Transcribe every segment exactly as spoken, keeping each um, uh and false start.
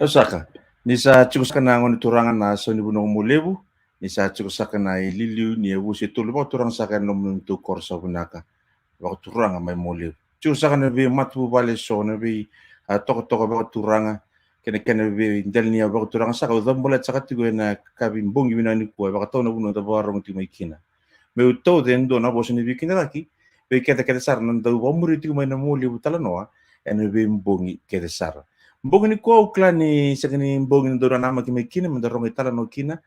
Saka, ni sa tiko saka na gone turaga na sau ni vanua Mualevu, ni sa tiko saka na iliuliu ni yavusa e tolu vakaturaga saka ena nomuni tou koro sa vinaka. Vakaturaga mai Mualevu. Tiko saka na veimatavuvale eso, na vei a tokatoka vakaturaga, kei na kena veidelaniyavu vakaturaga saka, au cavubaleta saka tiko ena yakavi bogi vinaka nikua, e vakatau na vanua da vakarogo tiko mai kina. Meu tauca e dua na vosa ni veikidavaki vei keda kece sara na dau vakamuria tiko mai na Mualevu Talanoa ena veibogi kece sara. Bogi nikua au kila ni sega ni bogi ni dau nanamaki mai kina me da rogo italanoa kina.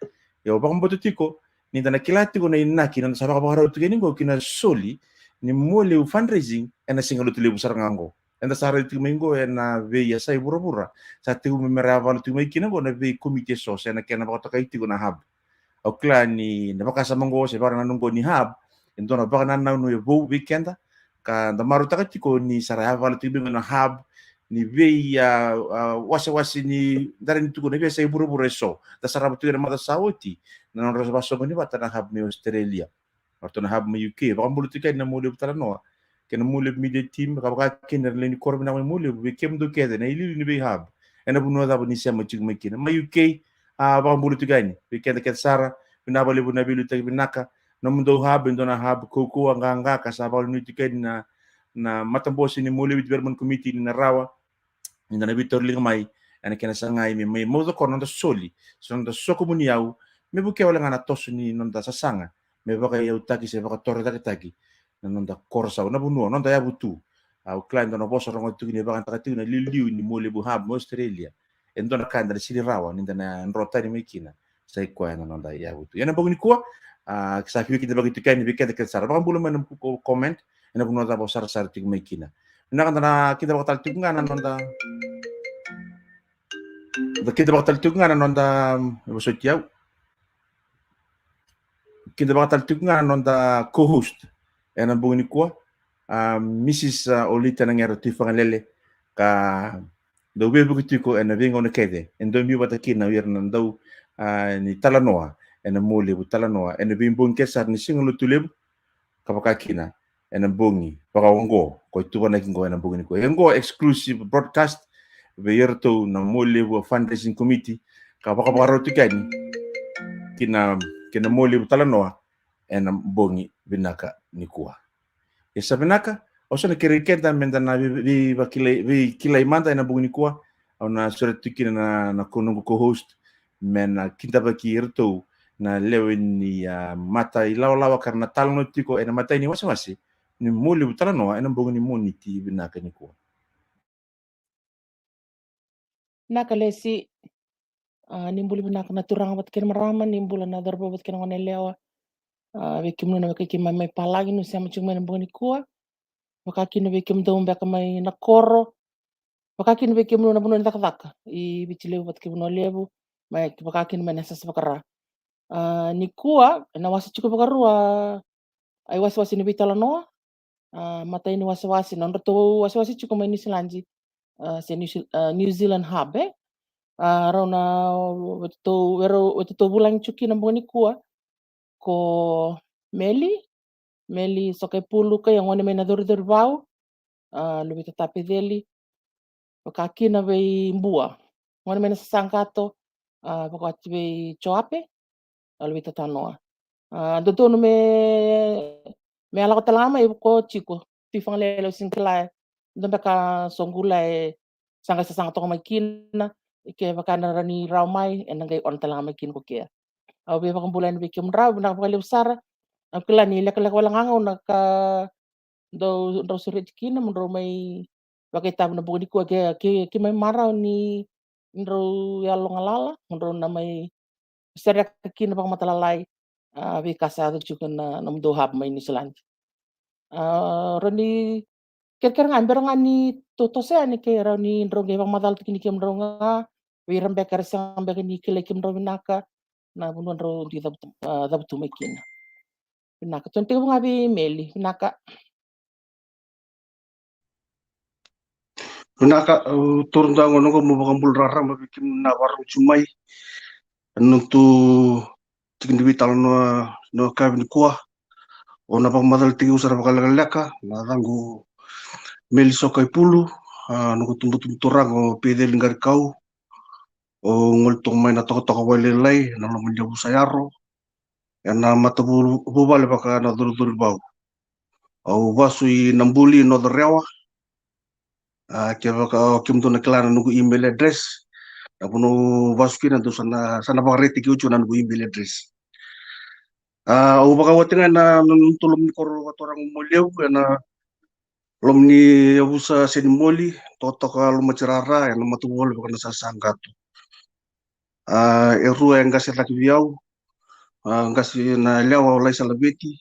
Ia au vakabauta tiko ni da na kila tiko na inaki na da sa vakavakarau tiko yani oqo ki na soli ni Mualevu fundraising ena siga Lotulevu sara ga oqo. Eda sa raica tiko mai oqo ena veiyasai vuravura sa tekivu me ra yavala tiko mai kina oqo na veikomiti eso se na kena vakatokai tiko na hub. Au kila ni na vakasama oqo se vakanananu oqo ni hub e dua na vakanananu e vou vei keda, ka da marautaka tiko ni sa ra yavala tiko mai oqo na hub ni vei a, a, wasewase ni dara ni tukuna na veiyasai vuravura eso. Da sarava tiko ena macawa sa oti na nodra vakasoqoni vata na hub mai Australia. Ratou na hub mai U K, vakabula tiko yani na Mualevu Talanoa kei na Mualevu media team, ka vaka kina na lewe ni koro vinaka mai Mualevu, vei kemudou kece na iliuliu ni vei hub ena vanua cava ni sema tiko mai kina. Mai U K, a, vakabula tiko yani vei keda kece sara, vinaka vakalevu na veiliutaki vinaka. Nomudou hub e dua na hub kaukauwa qaqa ka sa vakanuinui tiko yani na, na matabose ni Mualevu Development Committee ni na rawa ni da na veitauriliga mai ena kena sagai me mai mauca koya na noda soli se noda sokomuni yau, me vukea wale ga na toso ni noda sasaga me vakaiyautaki se vakatorocaketaki na noda koro sau, na vanua, noda yavutu. Au kila e dua na vosa rogo tiko ni vakayagataka tiko na liuliu ni Mualevu hub mai Australia. E dua na ka eda na sili rawa ni da na dro tani mai kina, sa i koya na noda yavutu. Ia na bogi nikua, a, sa via kidavaki tiko yani vei keda kece sara. Vakabula mai na buku comment ena vanua cava o sarasara tiko mai kina. Vinaka, da na kidavaka tale tiko ga na noda, da kidavaka tale tiko ga na noda, mm, e vosoti au. Kidavaka tale tiko ga na noda co-host ena bogi nikua, a, Mrs, a, Olita Naqera Tuifagalele, ka dau veivuke tiko ena veigauna kece e dau biu vata kina o ira na dau, a, ni talanoa ena Mualevu Talanoa ena veibogi kece sara ni Siga Lotulevu, ka vaka kina ena bogi vaka oqo ko e tuvanaki oqo ena bogi nikua. E oqo exclusive broadcast vei iratou na Mualevu Fundraising Committee, ka vakavakarau tiko yani ki na, ki na Mualevu Talanoa ena bogi vinaka nikua. Ia sa vinaka, au sa na kerei keda me da na vei, vei, veikilai, veikilai mada ena bogi nikua. Au na sureta tiko kina na, na ko noqu co-host me na kidavaki iratou na lewe ni, a, mata ilawalawa ka ra na talanoa tiko ena imatai ni wasewase ni Mualevu Talanoa ena bogi ni Moniti vinaka nikua. Vinaka Lesi. A, ni bula vinaka na turaga vata kei na marama, ni bula na cauravou vata kei na goneyalewa. A, vei kemuni na wekai keimami mai Palagi ni sema tiko mai na bogi nikua. Vaka kina vei kemudou beka mai na koro. Vaka kina vei kemudou na vanua ni cakacaka i Viti Levu vata kei Vanua Levu. Mai vaka kina mai na sasa vakara. A, nikua ena wase tiko vakarua a iwasewase ni veitalanoa. A, matai ni wasewase na nodratou wasewase tiko mai Niusiladi, a, se New, a, New Zealand Hub, e. A, rau na, o iratou, o iratou vulagi tiko kina bogi nikua ko Meli, Meli Sokaipulu, ka ia gone mai na Coricorivau, a, Luvei Tata Peceli, vaka kina vei Bua, gone mai na Sasaqato, a, vakawati vei Joape, a, Luvei Tata Noa. A, dodonu me, me a lako tale ga mai ko tiko Tuifagalele, au sega ni kila e dua beka soqu la e sa qai sasaga toka mai kina, e kevaka ena rawa ni rawa mai ena qai on tale ga mai kina ko kea. Au via vakabula yani vei kemudrau, vinaka vakalevu sara. Au kila ni lekaleka wale ga gauna ka dau drau sureti kina mo drau mai vakaitavi na bogi nikua, ke, ke, keimami marau ni drau yalo galala mo drau na mai sereka kina vakamatalalai, a, veika sa yaco tiko na nomudou hub mai Niusiladi. A, rawa ni kerekere ga, bera ga ni tou toso yani ke rawa ni drau qai vakamacalataki ni kemudrau ga vei ira beka era sega beka ni kilai kemudrau vinaka na vanua drau dui cavutu, a, cavutu mai kina. Vinaka, tou na tekivu ga vei Meli. Vinaka. Vinaka, au taura dua na gauna oqo meu vakabula raraba vei kemuni na vakarorogo tiko mai ena nodatou tiki ni veitalanoa na yakavi nikua. Au na vakamacalataki au sara vakalekaleka, na yacaqu o Meli Sokaipulu, a, noqu itubutubu turaga o Peceli Qarikau, Au gole toka mai na tokatoka Wailailai, na loma ni yavusa Yaro, ena matavuvale vaka na Curicurivau. Au vasu i Nabuli, North Rewa. A, kevaka o kemudou na kila na noqu email address, na vanua au vasu kina, dou sa na, sa na vakaraitaki au tiko na noqu email address. A, au vakawati ga ena, na nodatou loma ni koro vakaturaga Mualevu, ena loma ni yavusa Senimoli, tokatoka Lomatirara, ena matavuvale vaka na Sasaqato. A, e rua e qase cake vei au. A, qase na yalewa o Laisa Laveti,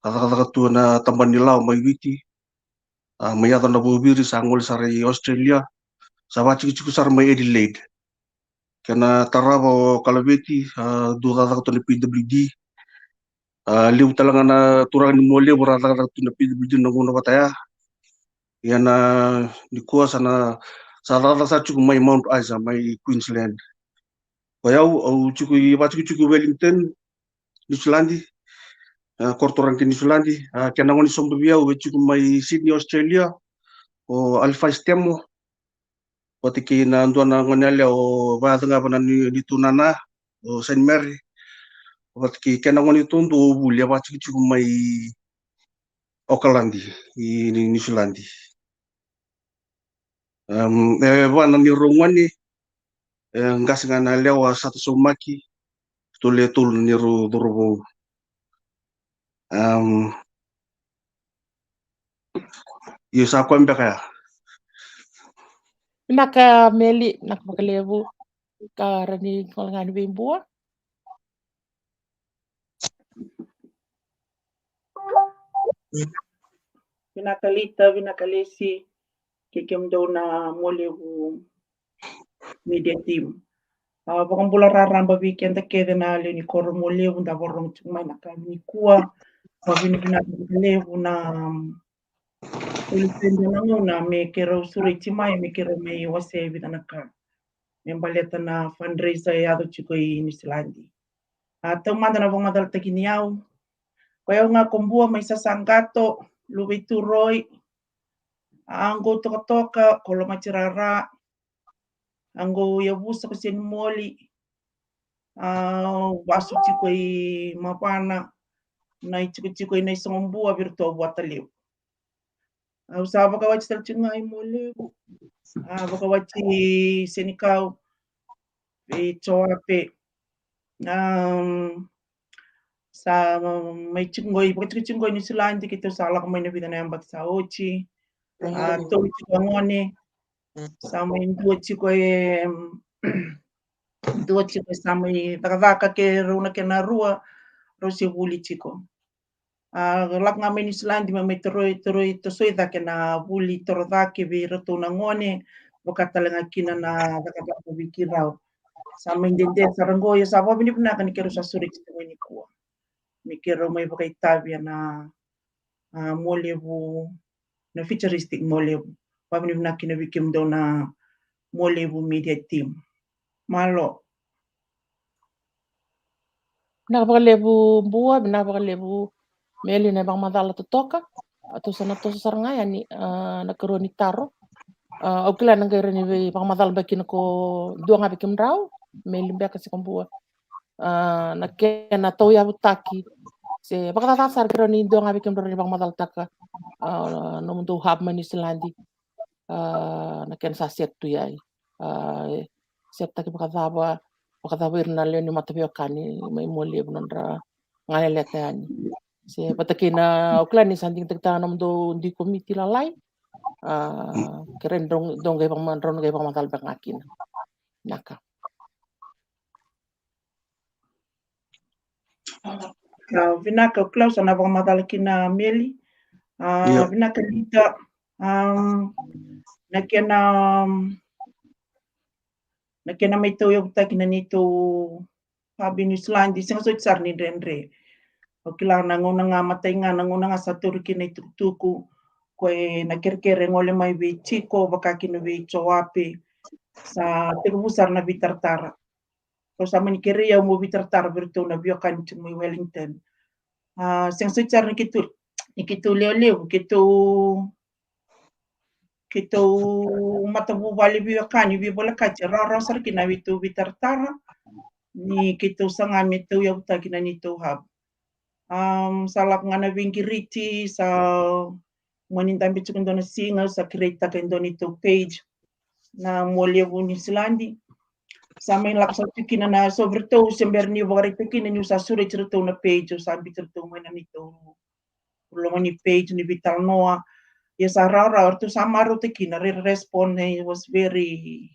a cakacaka tu ena tabana ni lawa mai Viti. A, mai yaco na vuaviri sa gole sara i Australia, sa vatikotiko sara mai Adelaide. Kena tarava o Kalaveti, a, dau cakacaka tu na P W D. A, levu tale ga na turaga ni Mualevu ra cakacaka tu na P W D na gauna vata ya. Ia na nikua sa na, sa cakacaka sara tiko mai Mount Isa, mai Queensland. O yau, au tiko i, vatikotiko i Wellington, Niusiladi. A, koro turaga kei Niusiladi. A, kena gone sobu vei au e tiko mai Sydney, Australia, o Alphys Temo. Vata kei na dua na gone yalewa o vayacagava na ni, nitou nana, o Saint Mary. Vata kei kena gone duadua o Vuli, e vatikotiko mai Okaladi, i Ni, Niusiladi. Em, e va na neirau gone, e qase ga na yalewa Sata Saumaki, tolu e tolu na neirau cauravou. Em, io, sa koya beka ya. Vinaka Meli, vinaka vakalevu. Ka rawa ni gole ga yani vei Bua. Vinaka Lita, vinaka Lesi, kei kemudou na Mualevu media team. A, vakabula raraba vei keda kece na lewe ni koro Mualevu da vakarorogo tiko mai na yakavi nikua. Vakavinavinaka vakalevu na, um, Ulu sede na gauna me keirau sureti mai, me keirau mai wasea e vica na ka me baleta na fundraiser e yaco tiko i Niusiladi. A, taumada na vakamacalataki ni yau. Ko yau ga ko Bua mai Sasaqato, luve i Turoi. A, qo tokatoka ko Lomatirara. A, qo yavusa ko Senimoli. A, vasu tiko i Mavana, na itikotiko i Naisogobua vei iratou a Vuatalevu. Au sa vakawati tale tiko ga i Mualevu. A, vakawati Senikau, e Joape. Am, sa mai tiko qo i, vakatikotiko qo i Niusiladi, keitou sa lako mai na vica na yabaki sa oti. A, tolu tiko a gone. Sa mai dua tiko e, dua tiko e sa mai cakacaka, keirau na kena rua, rau se vuli tiko. A, lako ga mai Niusiladi me mai toroi, toroi, tosoi cake na vuli toro cake vei iratou na gone, vaka tale ga kina na cakacaka vei keirau. Sa mai dede sara qo, ia sa vakavinavinaka ni keirau sa sureti tiko mai nikua. Me keirau mai vakaitavi ena, a, Mualevu, na futuristic Mualevu. Vakavinavinaka kina vei kemudou na Mualevu media team. Malo. Vinaka vakalevu Bua, vinaka vakalevu Meli na vakamacala totoka. A, tou sa na toso sara ga yani, a, na karua ni taro. A, au kila na qai rawa ni veivakamacala beka kina ko dua ga vei kemudrau, Meli beka se ko Bua. A, na kena tauyavutaki, se vakacaca sara, keirau ni dua ga vei kemudrau ni vakamacalataka, a, nomudou hub mai Niusiladi. A, na kena sa set tu i ai. A, e set taki vakacava, vakacava ira na lewe ni mataveiwekani mai Mualevu nodra galeleta yani. Se vata kei na, au kila ni sa digitaki tale na nomudou dui komiti lalai. A, keirau dou qai vakama-, drau na qai vakamacala beka ga kina. Vinaka. A, vinaka, au kila au sa na vakamacala kina Meli. A, vinaka Lita. Am, na kena, na kena mai tauyavutaki na neitou hub i Niusiladi, sega soti sara ni dredre. Au kila na gauna ga, matai ga na gauna ga sa tauri kina itukutuku, ko e na kerekere gole mai vei Tiko, vaka kina vei Joape, sa tekivu sara na veitaratara. Kau sa mani kerei au meu veitaratara vei iratou na veiwekani tiko mai Wellington. A, sega soti sara ni keitou, ni keitou lewe levu, keitou, keitou matavuvale veiwekani, veivolekati, rawarawa sara kina veitou veitaratara ni keitou saga me tauyavutaki na neitou hub. Um, sa lako ga na veiqiriti, sa mani dabe tiko e dua na siga, sa create-taka e dua neitou page na Mualevu Niusiladi. Sa mai lako sara tu kina na, so vei ratou se bera niu vakaraitaka kina niu sa sureti ratou na page, au sa biuti ratou mai na neitou loma ni page ni veitalanoa. Ia sa rawarawa, ratou sa marautaka kina, ra respond, it was very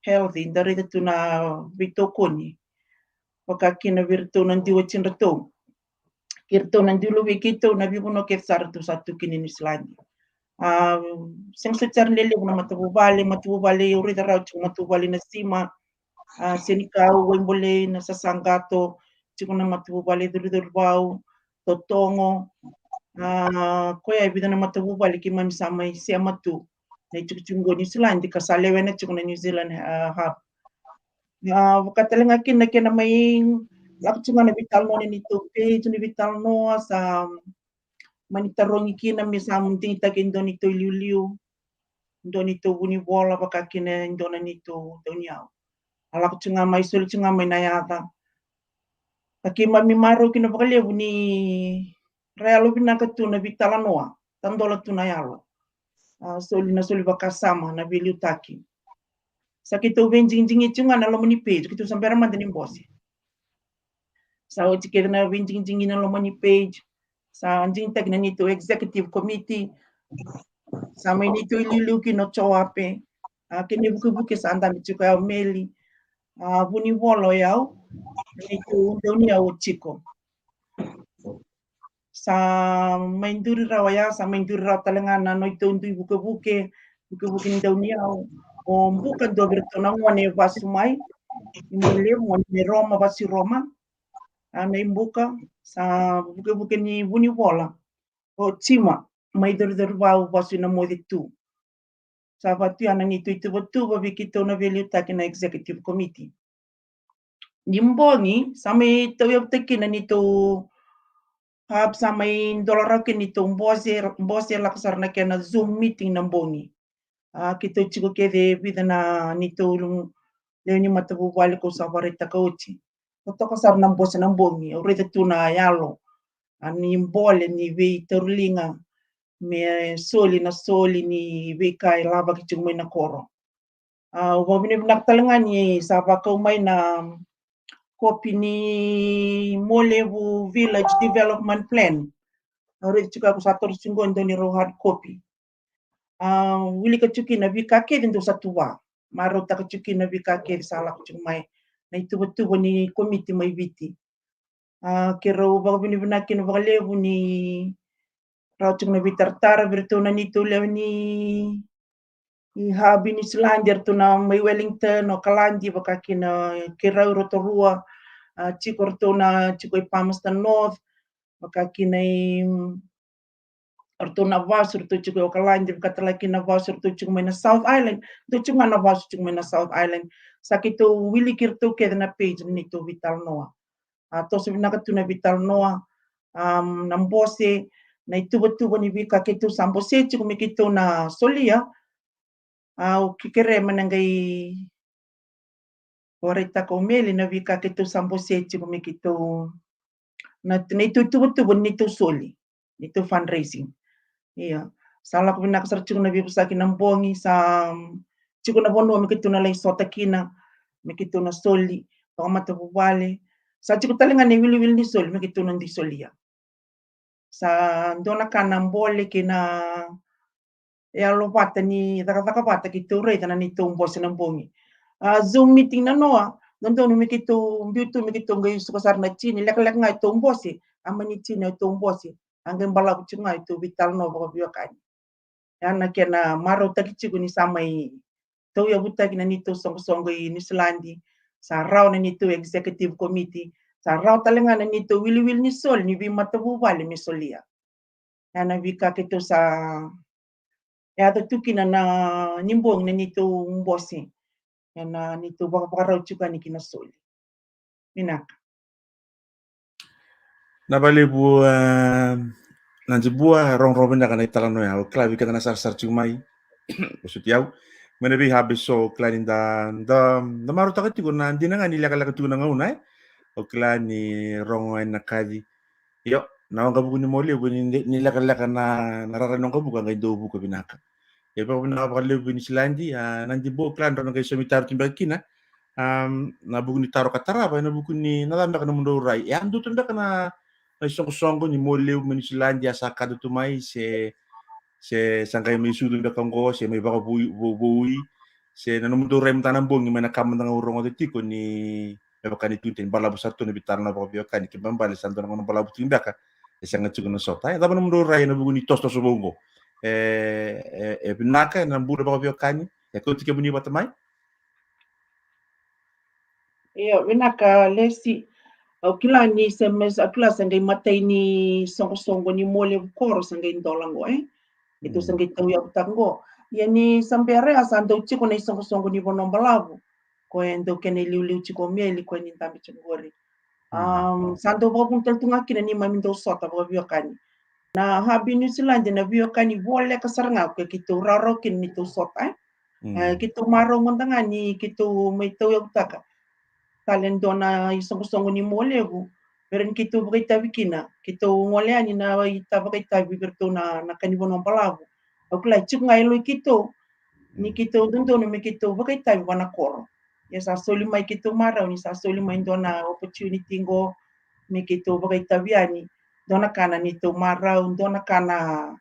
healthy, da raica tu na veitokoni. Vaka kina vei ratou na dui watidratou, kei ratou na dui luvei keitou, na veivanua kece sa ratou sa tu kina e Niusiladi. A, sega soti sara ni lelevu na matavuvale, matavuvale au raica rawa tiko, matavuvale Nasima, a, Senikau, Waibolei, Nasasaqato, tiko na matavuvale Curicurivau, Totogo. A, koya e vica na matavuvale keimami sa mai sema tu na itikotiko qo Niusiladi, ka sa lewena tiko na New Zealand, a, hub. A, vaka tale ga kina na kena mai lako tiko ga na veitalanoa ni neitou page ni veitalanoa, sa mani tarogi kina me sa digitaki e dua neitou iliuliu, dua neitou vunivola, vaka kina e dua na neitou dauniyau. A lako tiko ga mai, soli tiko ga mai na yaca. Ka keimami marau kina vakalevu ni ra yalovinaka tu na veitalanoa, tadola tu na yalo. A, soli na soli vakasama, na veiliutaki. Sa keitou veidigidigi tiko ga na loma ni page, keitou sa bera mada ni bose. Sa oti kece na veidigidigi na loma ni page. Sa digitaki na neitou executive committee. Sa mai neitou iliuliu kina o Joape. A, kena ivukevuke sa dabe tiko ya o Meli. A, vunivola o yau, neitou dauniyau o Tiko. Sa mai duri rawa ya, sa mai duri rawa tale ga na noitou dui vukevuke, vukevuke ni dauniyau. O Buka, dua vei iratou na gone e vasu mai, i Mualevu, gone mai Roma, vasu i Roma. A, na i Buka, sa vukevuke ni vunivola. O Jima, mai Curicurivau, vasu i Namoce tu. Sa vatu ya na neitou ituvatuva vei keitou na veiliutaki na executive committee. Ni bogi, sa mai tauyavutaki kina neitou hub, sa mai dola rawa kina neitou bose, bose lako sara na kena Zoom meeting na bogi. A, keitou tiko kece e vica na neitou lu-, lewe ni matavuvale kau sa vakaraitaka oti. Totoka sara na bose na bogi, au raica tu na yalo. A, ni bole, ni veitauriliga, me soli na soli ni veika e lavaki tiko mai na koro. A, au vakavinavinaka tale ga ni sa vakau mai na kopi ni Mualevu Village Development Plan. Au raica tiko, au sa toro tiko e dua ni rau hard copy. A, wilika tiko kina veika kece dou sa tuva. Marautaka tiko kina veika kece sa lako tiko mai na ituvatuva ni komiti mai Viti. A, keirau vakavinavinaka kina vakalevu ni rawa tiko na veitaratara vei iratou na neitou lewe ni, i hub i Niusiladi, eratou na mai Wellington, Okaladi, vaka kina keirau i Rotorua, a, tiko ratou na, tiko i Palmerston North, vaka kina i, ratou na vasu, ratou tiko i Okaladi, vaka tale kina vasu, ratou tiko mai na South Island, ratou tiko ga na vasu tiko mai na South Island. Sa keitou wiliki iratou kece na page ni neitou veitalanoa. A, toso vinaka tu na veitalanoa, am, na bose, na ituvatuva ni veika keitou sa bose tiko me keitou na solia. A, au kerea me na qai vakaraitaka o Meli na veika keitou sa bose tiko me keitou na, na neitou ituvatuva ni neitou soli, neitou fundraising. Ia, sa lako vinaka sara tiko na veivosaki na bogi, sa, um, tiko na vanua me keitou na lai sota kina, me keitou na soli vakamatavuvale. Sa tiko tale ga na iwiliwili ni soli me keitou na dui solia. Sa dua na ka na bole kei na yalovata ni cakacaka vata keitou raica na neitou bose na bogi. A, Zoom meeting na noa, dodonu me keitou biu tu me keitou qai suka sara na tini, lekaleka ga e tou bose, a mani tini e tou bose, a qai balavu tiko ga e tou veitalanoa vakaveiwekani. Ya na kena marautaki tiko ni sa mai tauyavutaki na neitou soqosoqo i Niusiladi, sa rawa na neitou executive committee, sa rawa tale ga na neitou wiliwili ni soli ni veimatavuvale me solia. Ya na veika keitou sa yaco tu kina na ni bogi na neitou bose. Ya na neitou vakavakarau tiko yani kina soli. Vinaka. Na valevu, e, na Jibua, rogorogo vinaka na italanoa ya. Au kila vei keda na sarasara tiko mai. Vosoti au mai na veihabe so, kila ni da, da, da marautaka tiko na dina ga ni lekaleka tiko na gauna, e. O kila ni rogo e na kaci. Io, na waqavuka ni Mualevu ni, ni lekaleka na, na rara ni waqavuka qai dau vuka vinaka. Ia vakavinaka vakalevu vei Niusiladi, a, na dibo kila drau na qai somi taro tu beka kina. Am, na vuku ni taro ka tarava, e na vuku ni na cava beka na mudrau rai. E a dua tu beka na, na isoqosoqo ni Mualevu mai Niusiladi, a sa kata tu mai, se, se sa qai mai sucu beka oqo, se mai vakavoui, vo-, voui, se na nomudrau rai mada na bogi mai na ka mada ga au rogoca tiko ni, me vaka ni tu ni balavu sara tu na veitalanoa vakaveiwekani, ke babale sa dua na gauna balavu tiko beka, e sega tiko na sota. E cava na nomudrau rai e na vuku ni tosotoso vou oqo? E, e, e vinaka, e na bula vakaveiwekani, e kauti kemuni vata mai? Io, vinaka Lesi. Au kila ni se me, au kila sa qai matai ni soqosoqo ni Mualevu Koro sa qai dola qo, e? Keitou sa qai tauyavutaka qo. Ia ni sa bera ya sa dau tiko na isoqosoqo ni vanua balavu. Ko e dau kena iliuliu tiko o Meli, ko e ni dabe tiko qori. Am, sa dau vakavuna tale tu ga kina ni mami dau sota vakaveiwekani. Na habi Niusiladi na veiwekani voleka sara ga ko e keitou rawarawa kina ni tou sota, e? E, keitou marau mada ga ni keitou mai tauyavutaka tale e dua na isoqosoqo ni Mualevu, me rawa ni keitou vakaitavi kina, keitou gole yani na ita vakaitavi vei iratou na, na ka ni vanua balavu. Au kila e tiko ga e yaloi keitou ni keitou dodonu me keitou vakaitavi vua na koro. Ia sa soli mai, keitou marau ni sa soli mai dua na opportunity qo me keitou vakaitavi yani, dua na ka na neitou marau, dua na ka na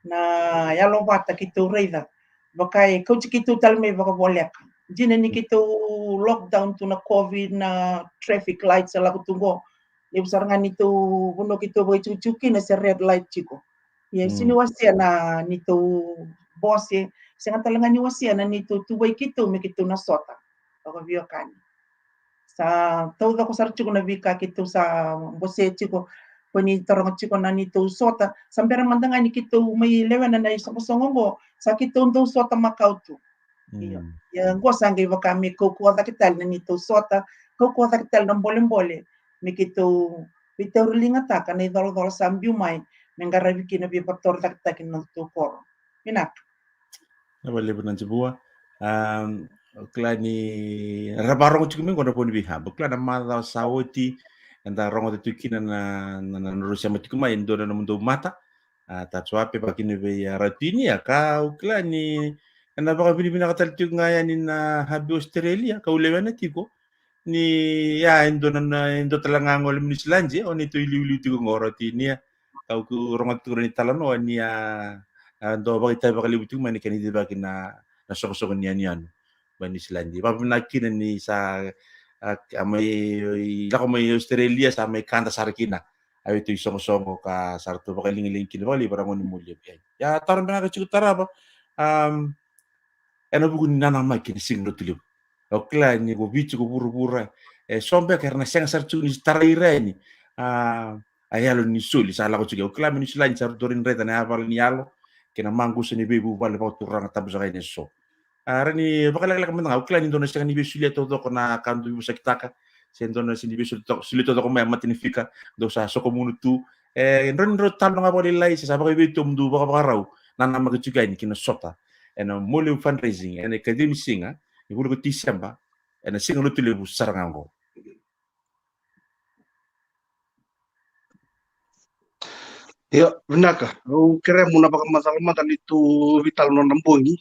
na yalovata keitou raica. Vaka e kauti keitou tale mai vakavoleka. Dina ni keitou lockdown tu na COVID, na traffic lights e lako tu qo. Levu sara ga neitou vanua keitou vakaitikotiko kina se red light tiko. Ia e sega ni wasea na neitou bose, sega tale ga ni wasea na neitou tuvai keitou me keitou na sota vakaveiwekani. Sa taucoko sara tiko na veika keitou sa bose tiko. Ko ni taroga tiko na neitou sota, sa bera mada ga ni keitou mai lewena na isoqosoqo qo, sa keitou dau sota makawa tu. Io. Ia qo sa qai vaka me kaukauwa cake tale na neitou sota, kaukauwa cake tale na bolebole me keitou veitauriligataka na icolacola sa biu mai, me qaravi kina veivakatorocaketaki na nodatou koro. Vinaka. Na vakalevu na Jivua. Am, o kila ni ra varogo tiko mai qo na Vo ni Veihaba. O kila na macawa sa oti, eda rogoca tiko kina na, na, na, na rau sema tiko mai e dua na nomudou mata. A, Tatuape, vakakina vei, a, Ratu Inia, ka o kila ni ena vakavinavinaka tale tiko ga yani na habi Australia, kau lewena tiko. Ni, ia, e dua na, na, e dua tale ga gole mai Niusiladi, o neitou iliuliu tiko qo Ratu Inia. Kau, kau rogoca tiko na italanoa ni a, a dau vakaitavi vakalevu tiko mai na kena icivaki na, na soqosoqo ni yanuyanu mai Niusiladi. Vakavinaka kina ni sa, a, a mai, lako mai Australia, sa mai kada sara kina. A veitou isoqosoqo ka sa ratou vakaligaliga kina vakalevu vei ira na gone ni Mualevu. Ia, taro vinaka tiko tarava. Am, ena vuku ni nanamaki na Siga Lotulevu. O kila ni ko Viti, ko vuravura, e so beka era na sega sara tiko ni tarai ira yani a, a yalo ni soli sa lako tiko. O kila mai Niusiladi sa ratou rawa ni raica na yavala ni yalo kei na maqusa ni veivuvale vakaturaga tabu saka yani e so. A, rawa ni vakalekaleka mada ga, o kila ni dou na sega ni veisolia taucoko na ka dou veivosakitaka, se dou na sega ni veisolia taucoko, solia taucoko mai a mata ni fika dou sa sokomuna tu. E, drau ni drau talanoa ga vakalailai, se sa vakaivei tu mo dou vakavakarau nanamaki tiko yani ki na sota ena Mualevu fundraising ena ikaciwa ni siga ni vula ko Tiseba, ena Siga Lotulevu sara ga oqo. Io, vinaka. Au kerea mo na vakamacala mada ni tou veitalanoa na bogi.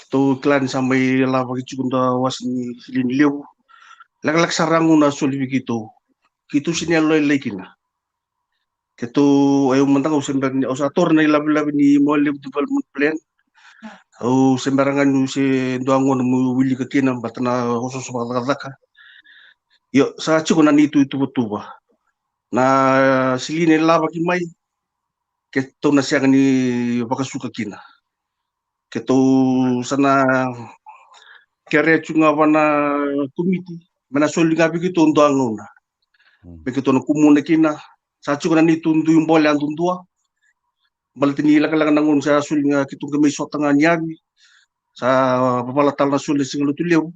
Tou kila ni sa mai lavaki tiko dua wase ni silini levu. Lekaleka sara ga na soli vei keitou. Keitou sega ni yalolailai kina. Keitou, au mada ga au se bera ni, au sa taura na ilavelave ni Mualevu Development Plan. Au se bera ga niu se dua gona meu wilika kina, baleta na osooso vakacakacaka. Io, sa tiko na neitou ituvatuva. Na silini e lavaki mai, keitou na sega ni vakasuka kina. Keitou sa na kerea tiko ga vua na komiti me na soli ga vei keitou dua gauna me keitou na kumuna kina. Sa tiko na neitou dui bole yadudua, baleta ni lekaleka na gauna sa soli ga keitou qai mai sota ga ni yavi. Sa vavala tale na soli na Siga Lotulevu.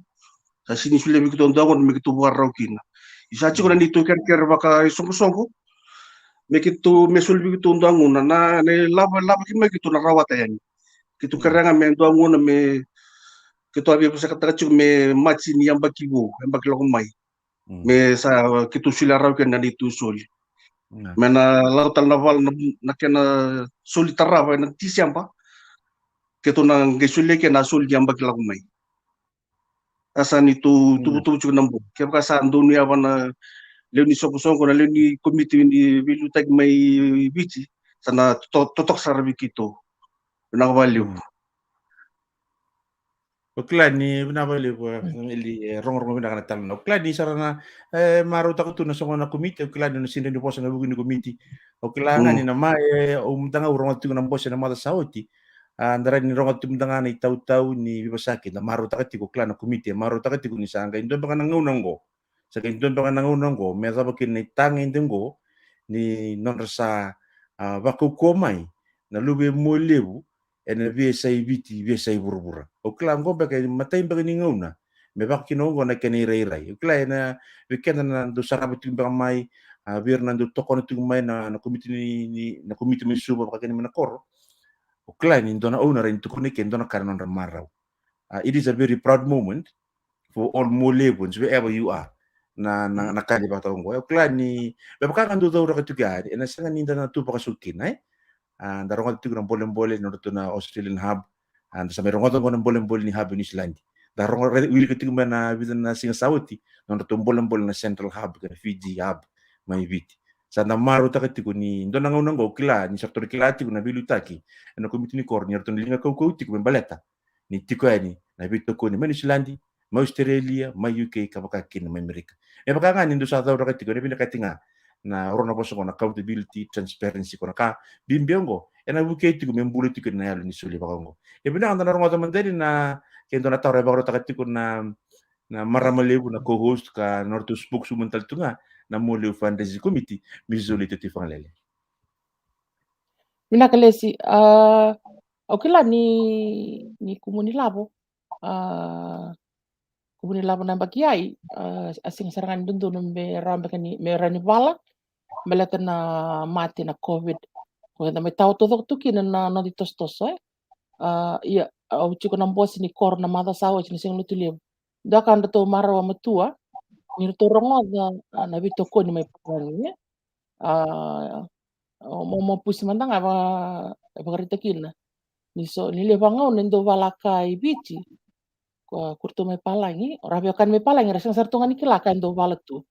Sa sega ni solia vei keitou dua gauna me keitou vakarau kina. Ia sa tiko na neitou kerekere vakaisoqosoqo me keitou, me soli vei keitou dua gauna, na, na ilavo e lavaki mai keitou na rawata yani. Keitou kerea ga me dua gauna me keitou a veivosakitaka tiko me Maji ni yabaki vou, yabaki lako mai. Me sa keitou solia rawa kina na neitou soli. Me na lako tale na vala na, na kena soli tarava ena Tiseba. Keitou na qai solia kina na soli ni yabaki lako mai. A sa neitou tuvatuva tiko na board. Kevaka sa donu yava na lewe ni soqosoqo, na lewe ni komiti ni veiliutaki mai Viti, sa na to-, totoka sara vei keitou. Vinaka vakalevu. O kila ni vinaka vakalevu, e, Eli, e, rogorogo vinaka na talanoa. O kila ni sara na, e, marautaka tu na soqo na komiti, o kila ni na sidra ni vosa na vuku ni komiti. O kila ga ni na ma, e, au mada ga au rogoca tiko na bose na macawa sa oti. A, da rai ni rogoca tiko mada ga na itautau ni veivosaki, da marautaka tiko, o kila na komiti e marautaka tiko ni sa qai dua beka na gauna oqo. Sa qai dua beka na gauna oqo me yacova kina na itagede oqo ni nodra sa, a, vakaukauwa mai na luve i Mualevu ena veiyasai Viti, veiyasai vuravura. Au kila oqo beka e matai beka ni gauna me vaka kina oqo na kena irairai. Au kila ena vei keda na dau sarava tiko beka mai, a, vei ira na dau tokona tiko mai na, na komiti ni, ni, na komiti mai Suva vaka kina mai na koro. Au kila ni dua na gauna rai ni tukuna ke dua na ka na nodra marau. A, it is a very proud moment for all Mualevans, wherever you are. Na, na, na ka ni vakatau oqo. Au kila ni, me vaka ga dau cauraka tiko yani, ena sega ni da na tu vakasoki kina, e? A, da rogoca tiko na bolebole, nodratou na Australian Hub. A, da sa mai rogoca oqo na bolebole ni Hub e Niusiladi. Da rogo, re-, wilika tiko mai na vica na siga sa oti, nodratou bolebole na Central Hub, kei na Fiji Hub, mai Viti. Sa da marautaka tiko ni, dua na gauna oqo, au kila, ni sa ratou na kila tiko na veiliutaki ena komiti ni koro, ni ratou na liga kaukau tiko me baleta ni tiko yani na veitokoni mai Niusiladi, mai Australia, mai U K, ka vaka kina mai Amerika. E vaka ga ni dou sa cauraka tiko, ena vinakati ga na rua na vosa oqo na accountability, transparency, ko na ka bibi oqo, ena vukei tiko me bula tiko na yalo ni soli vaka oqo. E vinaka da na rogoca mada yani na, ke dua na taro e vakarautaka tiko na, na marama levu, na co-host, ka nodratou spokeswoman tale tu ga na Mualevu Fundraising Committee, Miss Zolita Tuifagalele. Vinaka Lesi, a, au kila ni, ni kumuni lavo, a, kumuni lavo na yabaki ai, a, a sega sara ga ni dodonu me rawa beka ni, me rawa ni vala, baleta na mate na COVID. Ko eda mai tawa taucoko tu kina na noda itosotoso, e. A, ia, au tiko na bose ni koro na macawa sa oti na Siga Lotulevu. Dua ka datou marau matua, ni ratou rogoca, a, na veitokoni mai palagi, e. A, o mo, mo pusi mada ga va, e vakaraitaki kina. Ni so, ni levu vagauna e dau vala ka i Viti. Ko, ko ratou mai palagi, o ra veiwekani mai palagi, ra sega sara tu ga ni kila ka e dau vala tu.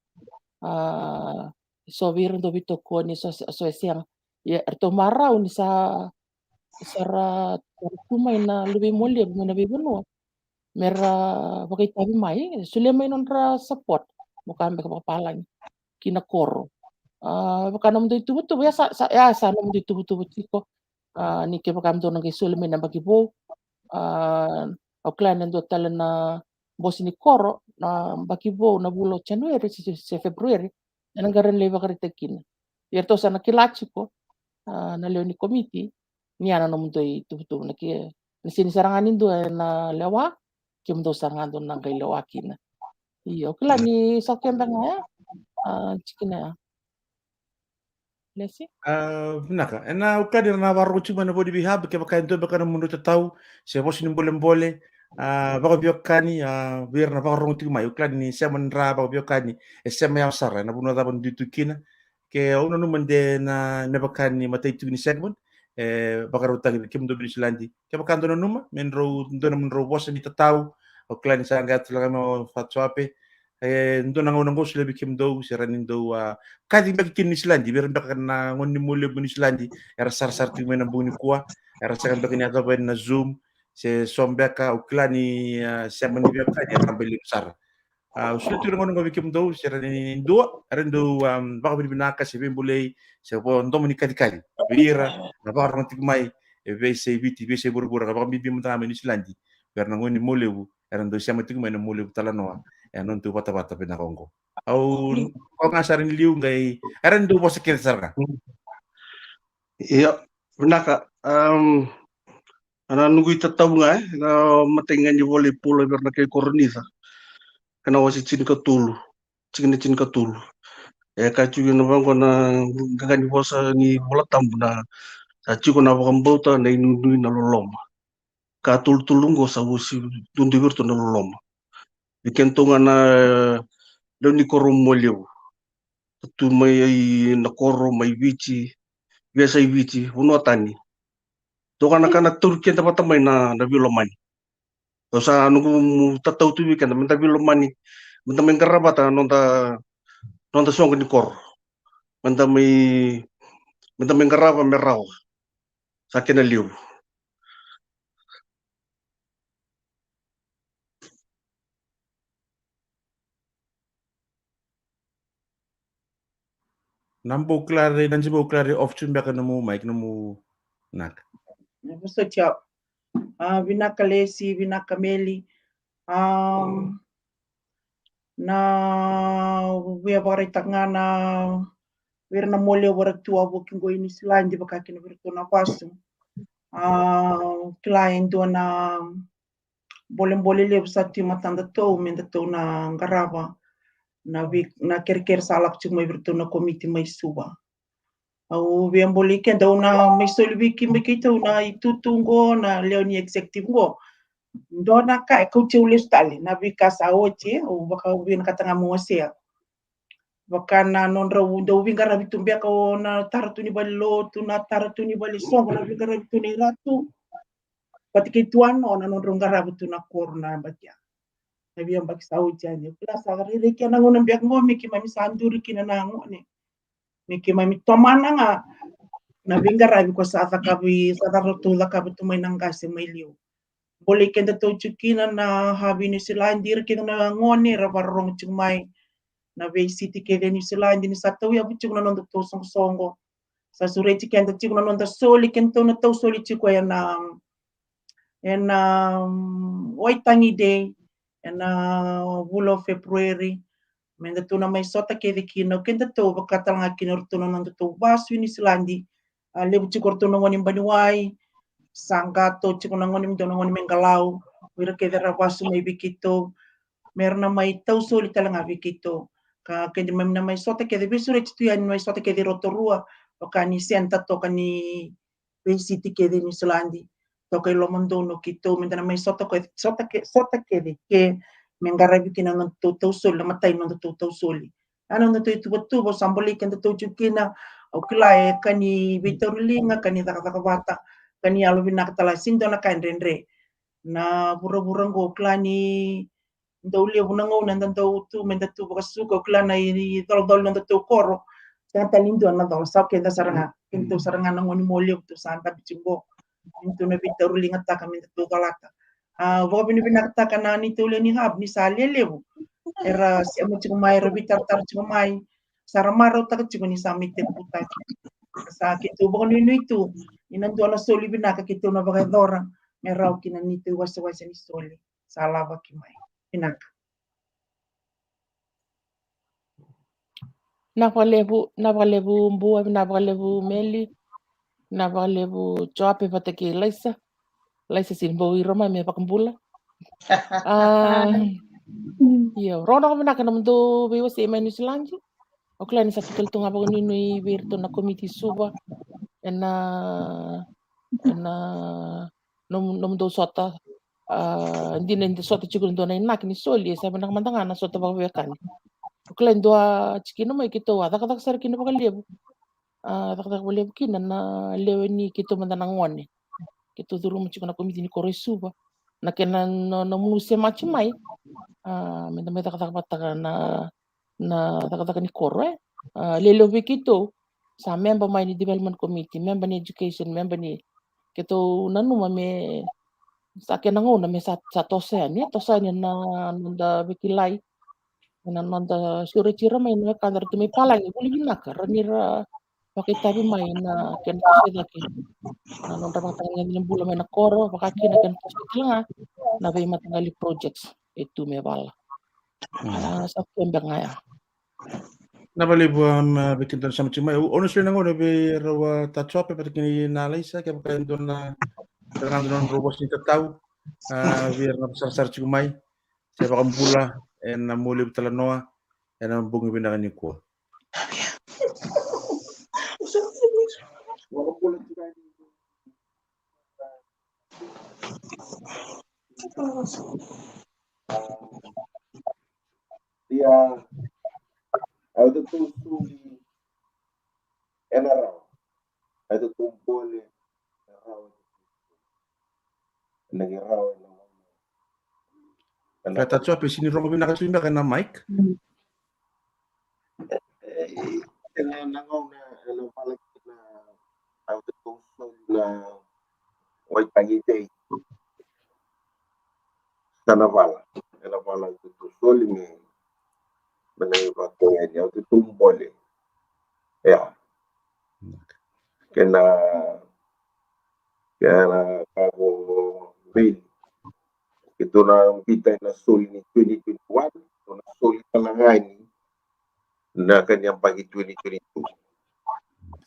A, so vei ira dau veitokoni, so, so e sega. Ia, ratou marau ni sa, sa ra, sa ra tu mai na luve i Mualevu, mai na veivanua. Me ra vakaitavi mai, solia mai nodra support. Mo ka beka vakapalagi. Ki na koro. A, vaka nomudou ituvatuva, ia sa, sa, ia sa nomudou ituvatuva tiko. A, ni kevaka me dou na qai soli mai na yabaki vou. A, au kila ni dua tale na bose ni koro, na yabaki vou, na vula o January, se, se, se February. Ena qai rawa ni lai vakaraitaki kina. Ia ratou sa na kila tiko, a, na lewe ni komiti, ni a na nomudou ituvatuva na ke, na sega ni sara ga ni dua ena lewa, kemudou sara ga dou na qai lewa kina. Io, au kila ni sa keda ga ya, a, tikina ya. Lesi? A, vinaka. Ena au kila ni ra na vakarorogo tiko mai na Vodi vei Hub, kevaka e dua beka na nomudou itatau, se vosa ni bolebole, a, vakaveiwekani, a, vei ira na vakarorogo tiko mai. Au kila ni sema ni dra vakaveiwekani, e sema yawa sara, ena vanua cava ni dui tu kina. Ke au nanuma de na me vaka ni matai tiko ni segment, e vakarautaki vei kemudou mai Niusiladi. Kevaka dou nanuma, me drau, dua na nomudrau vosa ni tatau, au kila ni sa qai yaco tale ga mai o Fatsoape. E dua na gauna qo solia vei kemudou, se ra ni dou, a, kaci beka kina Niusiladi, vei ira beka na gone ni Mualevu mai Niusiladi, era sarasara tiko mai na bogi nikua, era sega beka ni yacova ena Zoom, se so beka, au kila ni, a, sema ni veiwekani, e rabailevu sara. A, au solia tiko na gauna qo vei kemudou, se ra ni dua, era dou, a, vakavinavinaka, se veibolei, se vo domo ni kacikaci vei ira na vakarorogo tiko mai e veiyasai Viti, veiyasai vuravura, ka vakabibi mada ga mai Niusiladi, vei ira na gone ni Mualevu, era dau sema tiko mai na Mualevu Talanoa, e nodatou vatavata vinaka oqo. Au, ko ga sara ni liu qai, era dau vosa kece sara ga. Ia, vinaka, am, a na noqu itatau ga, e, na matai ga ni vola i Paula vei ira na kai Korinica. Kena wase tinikatolu, tikina tinikatolu. E kaya tiko na vaqo na qaqa ni vosa ni Vola Tabu na, sa tiko na vakabauta, na inuinui, na loloma. ka tolutolu oqo sa uasivi duadua vei iratou na loloma. Vei kedatou ga na lewe ni koro Mualevu, tu mai na koro mai Viti, veiyasai Viti, vanua tani. Toka na ka na tauri keda vata mai na, na veilomani. Au sa noqu tatau tu vei keda, meda veilomani, meda mai qara vata na noda, noda soqo ni koro. Meda mai, meda mai qarava me rawa. Sa kena levu. Na bau kila rei, na ji bau kila rei off tu beka nomu mic, nomu naka. Na vosoti au. A, vinaka Lesi, vinaka Meli. A, na via vakaraitaka ga na vei ira na Mualevu era tu wavoki qo i Niusiladi, vaka kina vei iratou na vasu. A, kila e dua na bolebole levu sa tu i matadatou me datou na qarava na vei, na kerekere sa lako tiko mai vei iratou na komiti mai Suva. Au via bolei keda, au na mai soli vei kemuni keitou na itutu qo, na lewe ni executive qo. Dua na ka e kauti au lesu tale na veika sa oti, au vaka, au vinakata ga meu wasea. Vaka na nodrau dau veiqaravi tu beka o na tara tu ni valelotu, na tara tu ni valesoqo, na veiqaravi tu nei Ratu vata kei Tuano, na nodrau qarava tu na koro na yabaki ya. Na veiyabaki sa oti yani, au kila sa rairai kina na gauna beka qo me keimami sa duri kina na gone. Me keimami tomana ga na veiqaravi ko sa cakavi, sa ratou cakava tu mai na qase mai liu. Bolei kedatou tiko kina na Havi Niusiladi, ira kece na gone era vakarorogo tiko mai na veisiti kece e Niusiladi, ni sa tauyavu tiko na nodatou soqosoqo. Sa sureti keda tiko na noda soli, kedatou na tau soli tiko ena, ena, um, Waitangi Day, ena vula o February. Me datou na mai sota kece kina o kedatou, vaka tale ga kina o iratou na nodatou vasu i Niusiladi. A, levu tiko o iratou na gone baniwai, sa qato tiko na gone, me dua na gone me qalau, o ira kece era vasu mai vei keitou. Me ra na mai tau soli tale ga vei keitou. Ka keimami na mai sota kece, veisureti tu yani, mai sota kece i Rotorua, vaka ni senta toka ni veisiti kece i Niusiladi, toka i lomadonu o keitou, me da na mai sota kece, sota ke, sota kece ke me qaravi kina na nodatou tau soli, na imatai ni nodatou tau soli. A, na nodatou ituvatuva, au sa bolei kedatou tiko kina, au kila e ka ni veitauriliga, ka ni cakacaka vata, ka ni yalovinaka tale, sega ni dua na ka e dredre. Na vuravura qo, au kila ni dau levu na gauna eda dau tu, me da tu vakasuka, au kila na i, i colocolo ni nodatou koro. Sega tale ni dua na cola, sa o keda sara ga, kedatou sara ga na gone Mualevu tou sa dabe tiko qo. Me tou na veitauriligataka me datou calata. A, vakavinavinakataka na neitou lewe ni Havi ni sa lewe levu era sema tiko mai, era veitaratara tiko mai, sa ra marautaka tiko ni sa mai tekivutaki. Sa keitou vakanuinui tu ni na dua na soli vinaka keitou na vakayacora me rawa kina neitou iwasewase ni soli. Sa lavaki mai. Vinaka. Vinaka vakalevu, vinaka vakalevu Bua, vinaka vakalevu Meli, vinaka vakalevu Joape vata kei Laisa. Laisa sega ni bau ira mai me vakabula. A, io, rogoca vinaka na nomudou veiwasei mai Niusiladi. Au kila ni sa tu tale tu ga vakanuinui vei iratou na komiti Suva ena, ena nomu, nomudou sota. A, dina ni da sota tiko e dua na inaki ni soli, e sa vinaka mada ga na sota vakaveiwekani. Au kila e dua tikina mai keitou a cakacaka sara kina vakalevu. A, cakacaka vakalevu kina na lewe ni keitou mada na gone. Keitou curuma tiko na komiti ni koro e Suva. Na kena, na, na nomuni semati mai. A, me da mai cakacaka vata na, na cakacaka ni koro, e. A, lewe levu vei keitou sa memba mai ni development committee, memba ni education, memba ni, keitou nanuma me sa kena gauna me sa, sa toso yani, toso yani na noda veikilai. Ena noda sureti ira mai na wekada ra tu mai palagi, vuli vinaka, ra ni ra vakaitavi mai na kena toso i cake na nodra vakatagedegede ni bula mai na koro, vaka kina kena toso tale ga na veimataqali projects e tu me vala. Mm. A, sa kebe ga ya. Vinaka vakalevu, a, vei keda na sema tiko mai. Au na solia na gauna vei rau a Tacope vata kei na Laisa, kevaka e dua na, na, na, na, na vosa ni tatau, a, vei ira na sarasara tiko mai. Se vakabula ena Mualevu Talanoa ena bogi vinaka nikua. Ia, au tatou soli ena rawa. Au tatou bole ena rawa. Ena qai rawa ena. Ka tatou a pesi ni rogo vinaka tu beka na mic. Ena gauna ena vala kina au tatou soli na waitagi tei. Sa na vala ena vala au tatou soli me me na ivako yani au tatou bole. Ia kena kena kavo vei. Keitou na bita ena soli ni twenty twenty-one, keitou na soli tale ga ni na ka ni yabaki twenty twenty-two.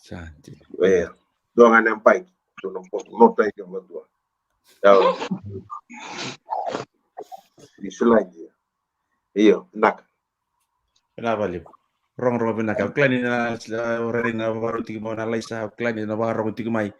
Sa dina. Ia dua ga na yabaki keitou na boto nota i kena dua. Ia ni sila ia. Io, vinaka. Vinaka vakalevu. Rogorogo vinaka. Au kila ni na rairai na vakarau tiko mai na Laisa, au kila ni na vakarau tiko mai.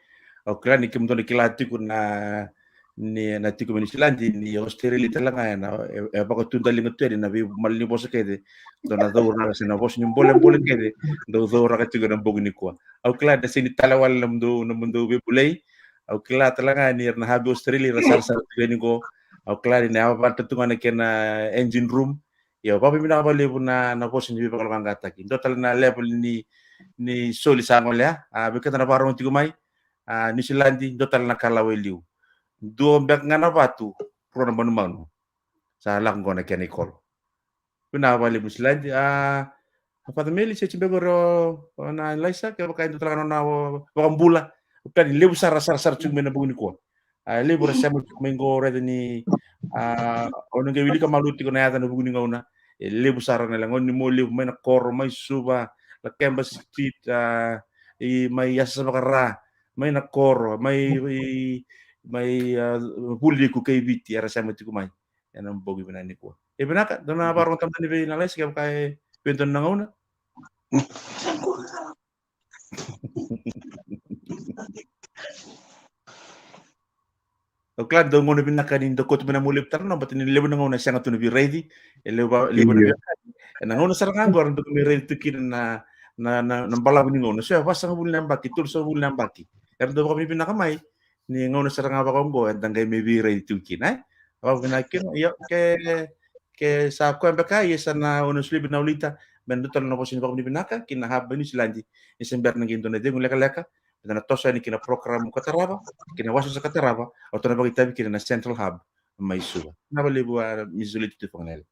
Au kila ni kemudou na kila tiko na ni na tiko mai Niusiladi ni Australia tale ga ena e vakatudaliga tu yani na veimala ni vosa kece. Dou na cauraka se na vosa ni bolebole kece dou cauraka tiko ena bogi nikua. Au kila ni sega ni tale wale na mudou na mudou veibulai. Au kila tale ga ni era na habi Australia era sarasara tiko yani qo. Au kila ni na yavavata tu ga na kena engine room. Ia, vakavinavinaka vakalevu na na vosa ni veivakaloqaqataki. Dua tale na level ni ni soli sa golea. A vei keda na vakarogo tiko mai a Niusiladi, dua tale na kalawa e liu. Dua beka ga na vatu, rua na manumanu. Sa lako qo na kena ikolo. Vinaka vakalevu Niusiladi. A Father Meli, se tiko beka o na Laisa, kevaka e dua tale ga na nona vakabula. Au kila ni levu sara sarasara tiko mai na bogi nikua. A levu ra sema tiko mai qo raica ni a o na qai wilika malua tiko na yaca na vuku ni gauna. E levu sara na le gauna ni mo levu mai na koro, mai Suva, Lakeba Street, a i mai Yasasa Vakara, mai na koro, mai mai a Vuliku kei Viti era sema tiko mai. Ena bogi vinaka nikua. E vinaka, dou na vakarogo tale mada ni vei na Laisa kevaka e vei dua na gauna. Au kila dau gauna vinaka ni dau koto mai na mau levu tale na bata ni levu na gauna e sega tu na veiraici. E levu levu na veiraici. Ena gauna sara ga qo era dau mai raici tu kina na na na balavu ni gauna. So e vasagavulu na yabaki, tolusagavulu na yabaki. Era dau vakavinavinaka mai ni gauna sara ga vaka oqo eda qai mai veiraici tu kina e. Vakavinavinaka kina, io, ke ke sa koya beka ia sa na o na solia vei na ulita me na dua tale na vosa ni vakavinavinaka ki na hub mai Niusiladi. Ni se bera na qai dua na cegu lekaleka me da na toso yani ki na program ka tarava, ki na wasewase ka tarava, o tou na vakaitavi kina na Central Hub mai Suva. Na vakalevu a Miss Ulita Tufagalele.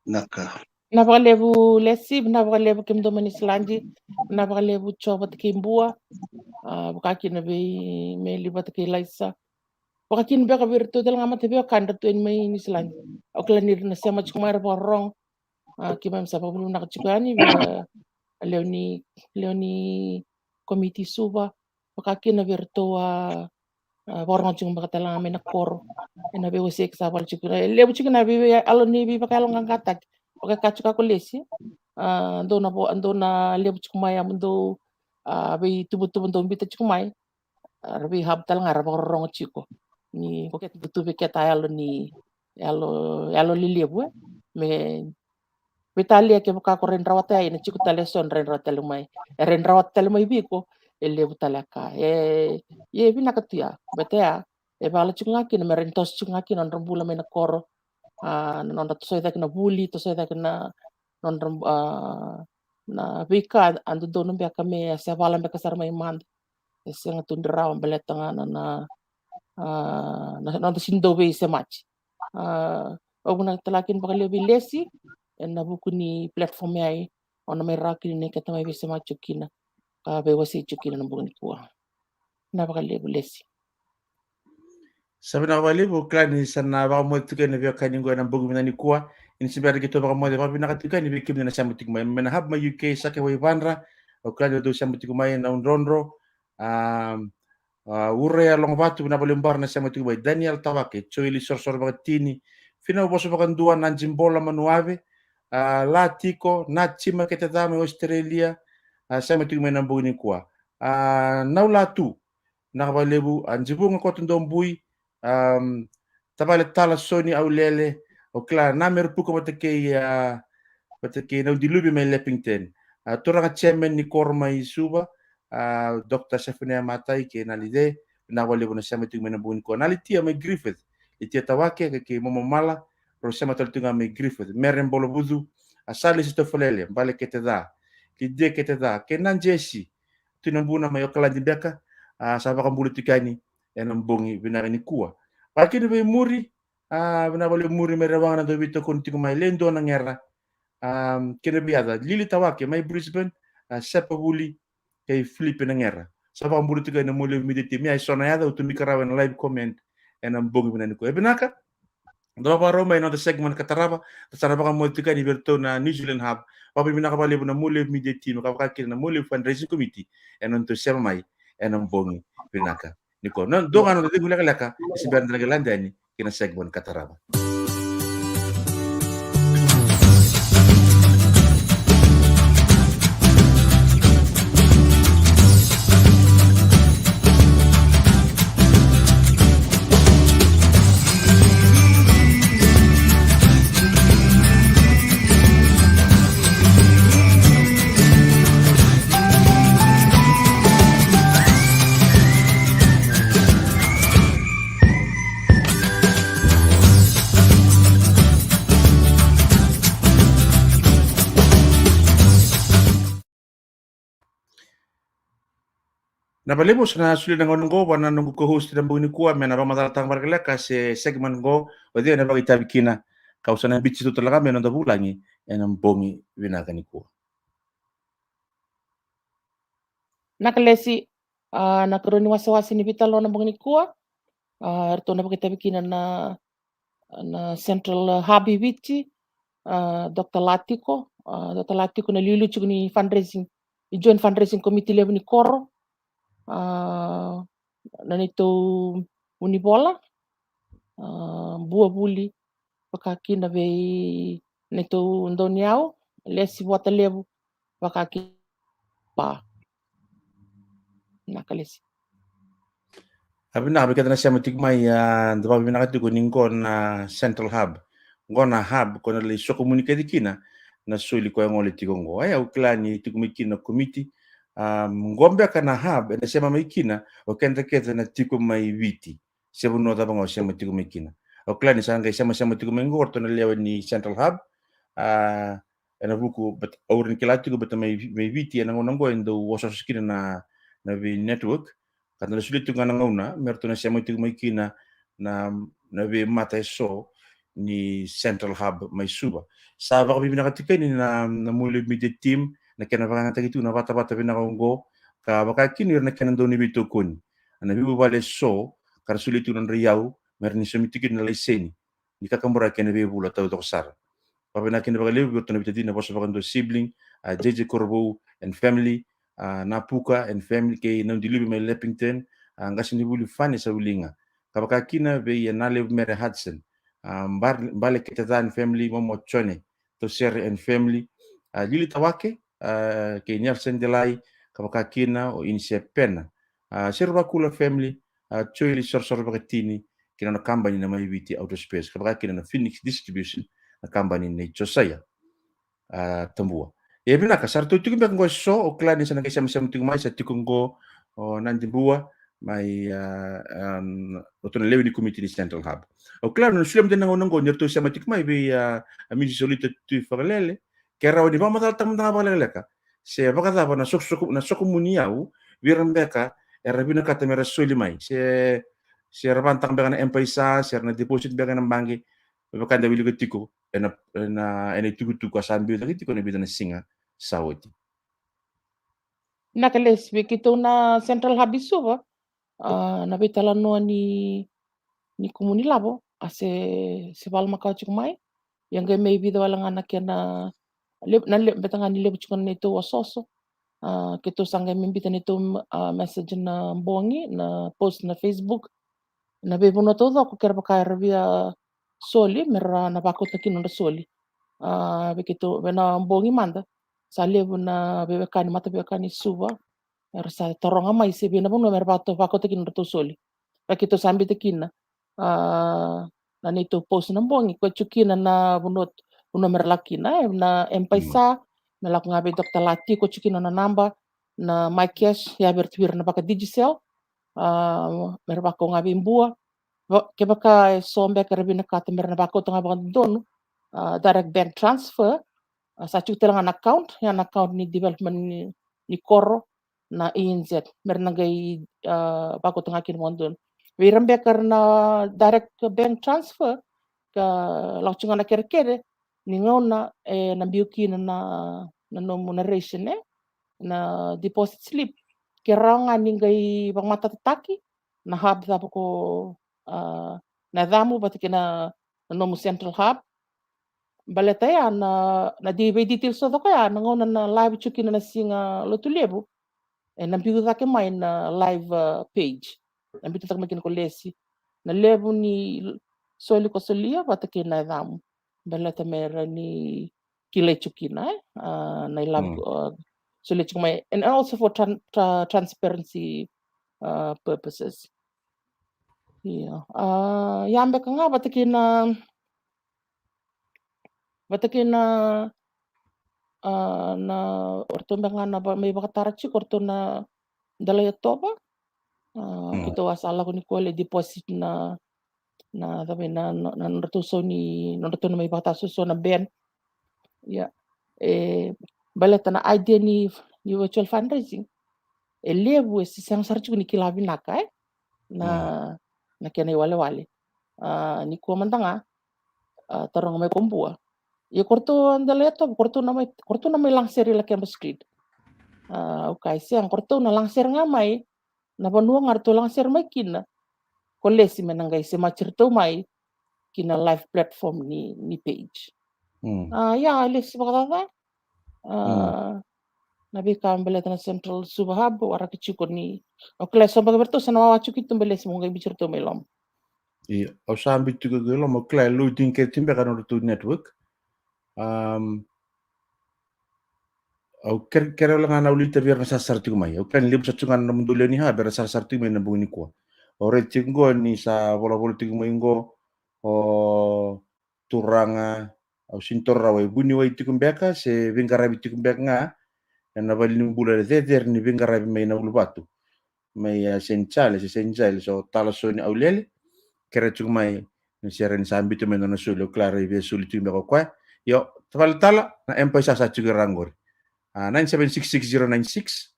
Naka. Na vakalevu Lesi, na vakalevu kemudou mai Niusiladi, na vakalevu Jovata kei Bua, a vaka kina vei Meli vata kei Laisa. Vaka kina beka vei iratou tale ga mata veiwekani ratou yani mai Niusiladi. Au kila ni ra na sema tiko mai ra vakarorogo. A keimami sa vakavinavinaka tiko yani vei a lewe ni lewe ni komiti Suva. Vaka kina vei iratou a a vakarorogo tiko beka tale ga mai na koro. Ena veiwasei ka sa vala tiko e levu tiko na vei yalo ni veivakayaloqaqataki. Vaka e ka tiko a ko Lesi. A dou na vo dou na levu tiko mai a mudou a veituvatuva dou bita tiko mai. Ra vei hub tale ga ra vakarorogo tiko ni ko keta tu vei keta yalo ni yalo yalo lelevu e me veitalia kevaka ko rain rawata ya ina tiko tale so na rain rawata tale mai. E rain rawata tale mai vei iko e levu tale a ka e e vinaka tu ya. Beta ya e vala tiko ga kina me rain toso tiko ga kina nodra bula mai na koro. A na nodra tosoi cake na vuli tosoi cake na nodra a na veika a dodonu beka me a se vala beka sara mai mada. E sega tu ni rawa baleta ga na na a na noda sini dau veisemati. A au vinaka tale ga kina vakalevu vei Lesi ena vuku ni platform ya e o na mai rawa kina ni keta mai veisemati tiko kina ka veiwasei tiko kina na bogi nikua. Na vakalevu Lesi. Sa vinaka vakalevu, au kila ni sa na vakamoce tiko yani na veiwekani qo ena bogi vinaka nikua. Ni se bera ni keitou vakamoce vakavinaka tiko yani vei kemuni na sema tiko mai mai na hub mai U K, Sake Waivadra. Au kila ni dou sema tiko mai na udrodro. A a Urea Logovatu, vinaka vakalevu bara na sema tiko mai. Daniel Tavake, Joeli Sorosoro Vakatini, Fina Vosa Vakadua, Naji Bola Manuave, a Latiko, Najima Keteca mai Australia, a sema tiko mai na bogi nikua. A Naulatu, vinaka vakalevu, a Jivuga Kotodobui, a tavale Tala Soni Aulele, au kila na mera puka vata kei, a, vata kei Naudiluve mai Lepington. A, turaga chairman ni koro mai Suva, a, Doctor Sefania Matai kei Nalice, vinaka vakalevu na sema tiko mai na bogi nikua. Nalitia mai Griffith, Litia Tawake kei, kei Momo Mala, rau sema tale tiko ga mai Griffith. Mere Bolovucu, a, Salesi Tofalele, Bale Kete Ca, Lidia Kete Ca, kei na Jesi, Tui Nabuna mai Okaladi beka, a, sa vakabula tiko yani ena bogi vinaka nikua. Vakakina vei Muri, a, vinaka vakalevu Muri mai Rewaqa na dau veitokoni tiko mai, le dua na gera, a, kei na veiyaca, Lili Tawake mai Brisbane, a, Sepa Vuli, kei Filipe na gera. Sa vakabula tiko ena Mualevu Media Team, ia e so na yaca, au tu beka rawa ena live comment ena bogi vinaka nikua. E vinaka, da vakarau mai na noda segment ka tarava, da sa na vakamoce tiko yani vei iratou na New Zealand Hub. Vakavinavinaka vakalevu na Mualevu Media Team, ka vakakina na Mualevu Fundraising Committee, ena nodatou sema mai ena bogi vinaka nikua. Na, dua ga na noda cegu lekaleka, e se bera ni da na qai lade yani ki na segment ka tarava. Na valevu sa na solia na gauna oqo vua na noqu co-host ena bogi nikua me na vakamacalataka vakalekaleka se segment oqo, o cei ena vakaitavi kina, kau sa na biuti iratou tale ga mai na noda vulagi ena bogi vinaka nikua. Vinaka Lesi, a, na ikarua ni wasewase ni veitalanoa na bogi nikua, a, eratou na vakaitavi kina na, na Central Hub i Viti, a, Doctor Latiko, a, Doctor Latiko na iliuliu tiko ni fundraising, ni Joint Fundraising Committee levu ni koro, a, na neitou vunivola, a, Bua Vuli, vakakina vei neitou dauniyau, Lesi Vuatalevu, vakakina. Vinaka Lesi. A, vinaka vei keda na sema tiko mai, a, da vakavinavinaka tiko ni qo na Central Hub. Qo na hub ko na lai sokomuni kece kina na soli ko e gole tiko qo. Ia au kila ni tiko mai kina na komiti, a, qo beka na hub ena sema mai kina o keda kece na tiko mai Viti. Se vanua cava ga o sema tiko mai kina. Au kila ni sa qai semasema tiko mai qo o ratou na lewe ni Central Hub. A, ena vuku, but au rawa ni kila tiko, but mai, mai Viti ena gauna qo e dau osooso kina na, na vei network. Ka da na solia tiko ga na gauna me ratou na sema tiko mai kina na, na veimata e so ni Central Hub mai Suva. Sa vakavinavinaka tiko yani na, na Mualevu Media Team na kena vakayagataki tiko na vatavata vinaka oqo, ka vakakina o ira na kena dau ni veitokoni. Na veivuvale e so ka ra solia tiko na nodra iyau me ra ni saumi tiko kina na laiseni ni kakaburaki ena veivula taucoko sara. Vakavinavinaka kina vakalevu vei iratou na veitacini na Vosa Vakadua Sibling, a, J J Korovou and family, a, Napuka and family, kei Naudiluve mai Lepington, a, qasenivuli Fane Sauliga. Ka vakakina vei, a, Nalevu Mere Hudson, a, Bar-, Bale Keteca and family, Momo Jone Tausere and family, a, Lili Tawake, a, kei Nelson Delai, ka vakakina o Inise Pena, a, Seruvakula family, a, Joeli Sorosoro Vakatini, kei na nona kabani na Mai Viti Outer Space, ka vakakina na Phoenix Distribution, na kabani nei Josiah, a, Tabua. E vinaka, sa ratou tiko beka qo e so, au kila ni sa na qai semasema tiko mai, sa tiko qo o Nadi Bua, mai, a, a, ratou na lewe ni komiti ni Central Hub. Au kila ni na solia mada na gauna qo ni ratou sema tiko mai vei, a, a, Misi Solita Tui Vakalele, ke rawa ni vakamacalataka mada ga vakalekaleka se vakacava na soko, soko, na sokomuni iyau vei ira beka era vinakata me ra soli mai, se, se ra vakataka beka na M-PAiSA, se ra na deposit beka ena baqe, me vaka eda wilika tiko ena, ena, ena itukutuku a sa biu cake tiko ena vica na siga sa oti. Vinaka Lesi, vei keitou na Central Hub i Suva, a, na veitalanoa ni, ni kumuni lavo a se, se vakamakawa tiko mai. Ia qai mai vica wale ga na kena levu, na levu, beta ga ni levu tiko na neitou osooso. A, keitou sa qai mai biuta neitou, a, message na bogi, na post na Facebook. Na veivanua taucoko kevaka era via soli, me ra na vakauta kina nodra soli. A, vei keitou, vei na bogi mada sa levu na veiwekani, mataveiwekani Suva era sa taroga mai se vei na vanua me ra vaka-, vakauta kina nodratou soli. Vei keitou sa biuta kina, a, na neitou post na bogi, koya tiko kina na vanua, vanua mera lako kina, e, na M-PAiSA, me lako ga vei Doctor Lati, koya tiko kina na naba, na MyCash, yavi ira tu vei ira na vaka Digicel, a, mera vakau ga vei Bua. Va-, kevaka e so beka era vinakata mera na vakauta ga vakadodonu, a, direct bank transfer, a, sa tiko tale ga na account, ya na account ni development ni, ni koro, na A N Z, mera na qai, a, vakauta ga kina vakadodonu. Vei ira beka era na direct bank transfer, ka lako tiko ga na kerekere, ni gauna e na biu kina na, na nomu na ration, e, na deposit slip, ke rawa ga ni qai vakamatatataki na hub cava ko, a, na yacamu vata kei na, na nomu central hub. Baleta ya na, na di-, veidetails taucoko ya, na gauna na live tiko kina na siga Lotulevu, e na biu cake mai na live, a, page. Na biu cake mai kina ko Lesi. Na levu ni l-, soli ko solia vata kei na yacamu. Baleta mera ni kilai tiko kina, e? A, na ilavo, a, solia tiko mai. And also for tran-, tra-, transparency, a, purposes. Ia. A, ia beka ga vata kei na, vata kei na, a, na, o ratou beka ga na va-, mai vakatara tiko o ratou na Delaiyatoba. A, keitou a sa lako nikua lai deposit na, na, cava na, na, na nodratou sau ni, nodratou na mai vakatara sau na band. Ia. E, baleta na idea ni, ni virtual fundraising, e levu e se sega sara tiko ni kila vinaka, e? Na, na kena iwalewale. A, nikua mada ga, a, taroga mai ko Bua. Ia ko ratou a Delaiyatoba, ko ratou na mai, ko ratou na mai lagasere i Lakeba Street. A, okay, sega, ko ratou na lagasere ga mai, na vanua ga ratou lagasere mai kina. Ko Lesi me na qai semati iratou mai ki na live platform ni, ni page. A, ia, Lesi vakacaca. A, na veika baleta na Central Suva Hub, waraki tiko ni, o kila e so beka vei iratou sa na wawa tiko keitou, Lesi mo qai biuti iratou mai loma. Ia, au sa biuti tiko i loma, o kila e loading kece tiko beka na nodratou network. Am, au kere, kere wale ga na ulita vei ira na sarasara tiko mai. Au kere ni levu sa tiko ga na nomudou lewe ni hub era sarasara tiko mai na bogi nikua. Au raica tiko qo ni sa volavola tiko mai qo o turaga, au sini taura rawa, e vuniwai tiko beka se veiqaravi tiko beka ga ena valenibula cecere ni veiqaravi mai na Uluvatu, mai, a, Saint Charles, e Saint Charles, o Tala Soni Aulele. Kere tiko mai ni se rawa ni sa biuta mai na nona soli, au kila e via soli tiko beka o koya. Io, tavale Tala, na M-PAiSA sa tiko i ra qori. A, nine seven six six zero nine six,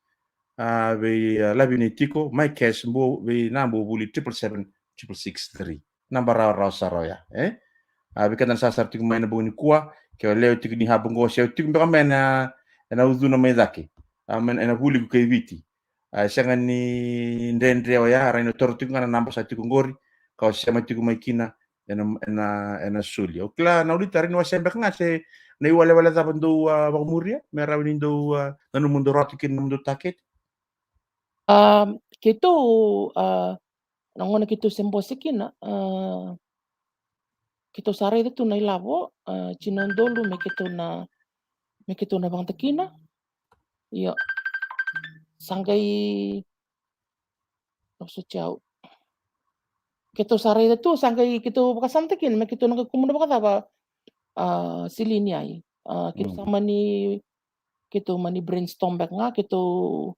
a, vei, a, Lavini tiko, MyCash, Bua, vei na Bua vuli triple seven triple six three. Naba rawarawa sara oya, e? A, vei keda na sarasara tiko mai na bogi nikua, ke o lewe tiko ni hub qo, se o tiko beka mai na, ena ucuna mai cake, a, mai na, ena vuliku kei Viti. A, sega ni dredre oya, rawa ni o taura tiko ga na naba sa tiko qori, ka o sema tiko mai kina, ena, ena, ena soli. Au kila na ulita, rawa ni wasea beka ga se na iwalewale cava dou, a, vakamuria, me rawa ni dou, a, nanuma dou rawata kina nomudou target. A, keitou, a, na gauna keitou se bose kina, a, keitou sa raica tu na ilavo, a, tiniudolu me keitou na, me keitou na vakatakina. Io. Sa qai, au soti au. Keitou sa raica tu, sa qai keitou vakasamataka kina me keitou na qai kumuna vakacava, a, silini ai. A, keitou sa mani, keitou mani brainstorm beka ga, keitou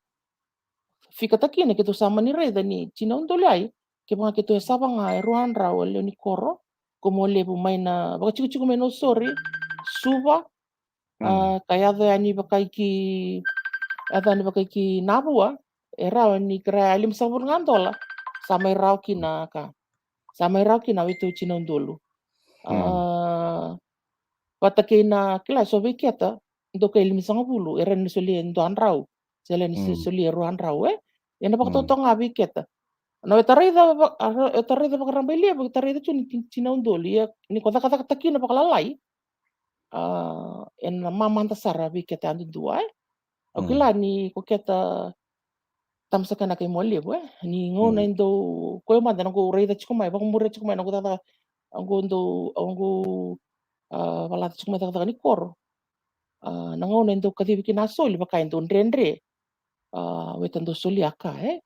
fikataka kina, keitou sa mani raica ni tiniudolu ai, kevaka keitou yasava ga e rua na drau a lewe ni koro ko Mualevu mai na, vakatikotiko mai Nausori, Suva, a, ka yaco yani vakai ki, yaco yani vakai ki Navua, e rawa ni kerea e limasagavulu ga dola, sa mai rawa kina ka. Sa mai rawa kina o iratou tiniudolu. A, vata kei na, kila, so vei keda, dou kai limasagavulu, e rawa ni solia e dua na drau. Se rawa ni solia e rua na drau, e? Ena vakatotogani vei keda. Na, e taraica va-, a, e taraica vakarabailevu, e taraica tu ni ti-, tiniudolu. Ia, ni ko cakacakataka kina vakalalai, a, ena mamada sara vei keda yadudua, e? Au kila ni ko keda tabasaka kei Mualevu, e? Ni gauna e dau, ko au mada na noqu raica tiko mai, vakamuria tiko mai na noqu cakacaka, noqu dau, noqu, a, vakayagataka tiko mai cakacaka ni koro. A, na gauna e dau kacivi kina a soli, vaka e dau dredre. A, o ita dau solia ka, e?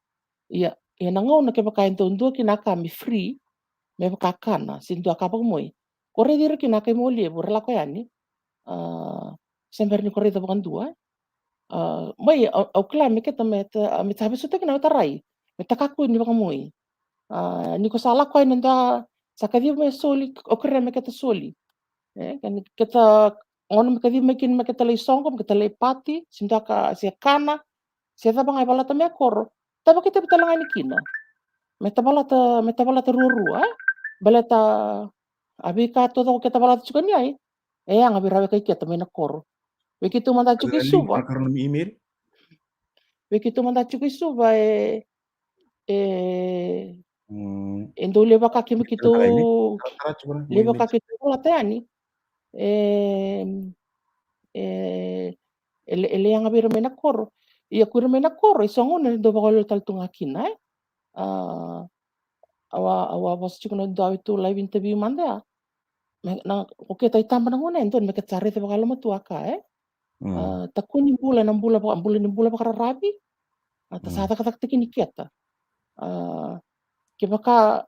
Ia, ia na gauna kevaka e dau dua kina ka me free, me vaka kana se dua ka vakamoe. Ko raici ira kina a kai Mualevu ra lako yani. A, se bera ni ko raica vakadua. A, mai au, au kila me keta me ta, me ta vesuta kina me ta rai, me ta kakua ni vakamoe. A, ni ko sa lako yani da sa kaciva mai soli, au kerea me keta soli. E, kani keta gauna me kaciva mai kina me keta lai soqo, me keta lai pati, se dua ka se kana, se cava ga e valata me a koro, ta vakitavi tale ga ni kina. Me ta valata, me ta valata ruarua, e? Baleta a veika taucoko keta valata tiko ni ai, e yaga vei ra weka i keta mai na koro. Vei keitou mada tiko i Suva. Vei keitou mada tiko i Suva, e, e, e dau levu vaka kemi keitou, levu vaka keitou valata yani. E, e, e le, e le yaga vei ira mai na koro. Ia ko ira mai na koro, e so gauna e dau vakalolo tale tu ga kina, e? A, au a, au a vosa tiko na dua tu live interview mada ya. Me, na, ko keta i taba na gauna e dua me keta sa raica vakalomatua ka, e? A, ta kua ni bula, na bula vaka, bula ni bula vakararavi. A, ta sa cakacakataki ni keta. A, kevaka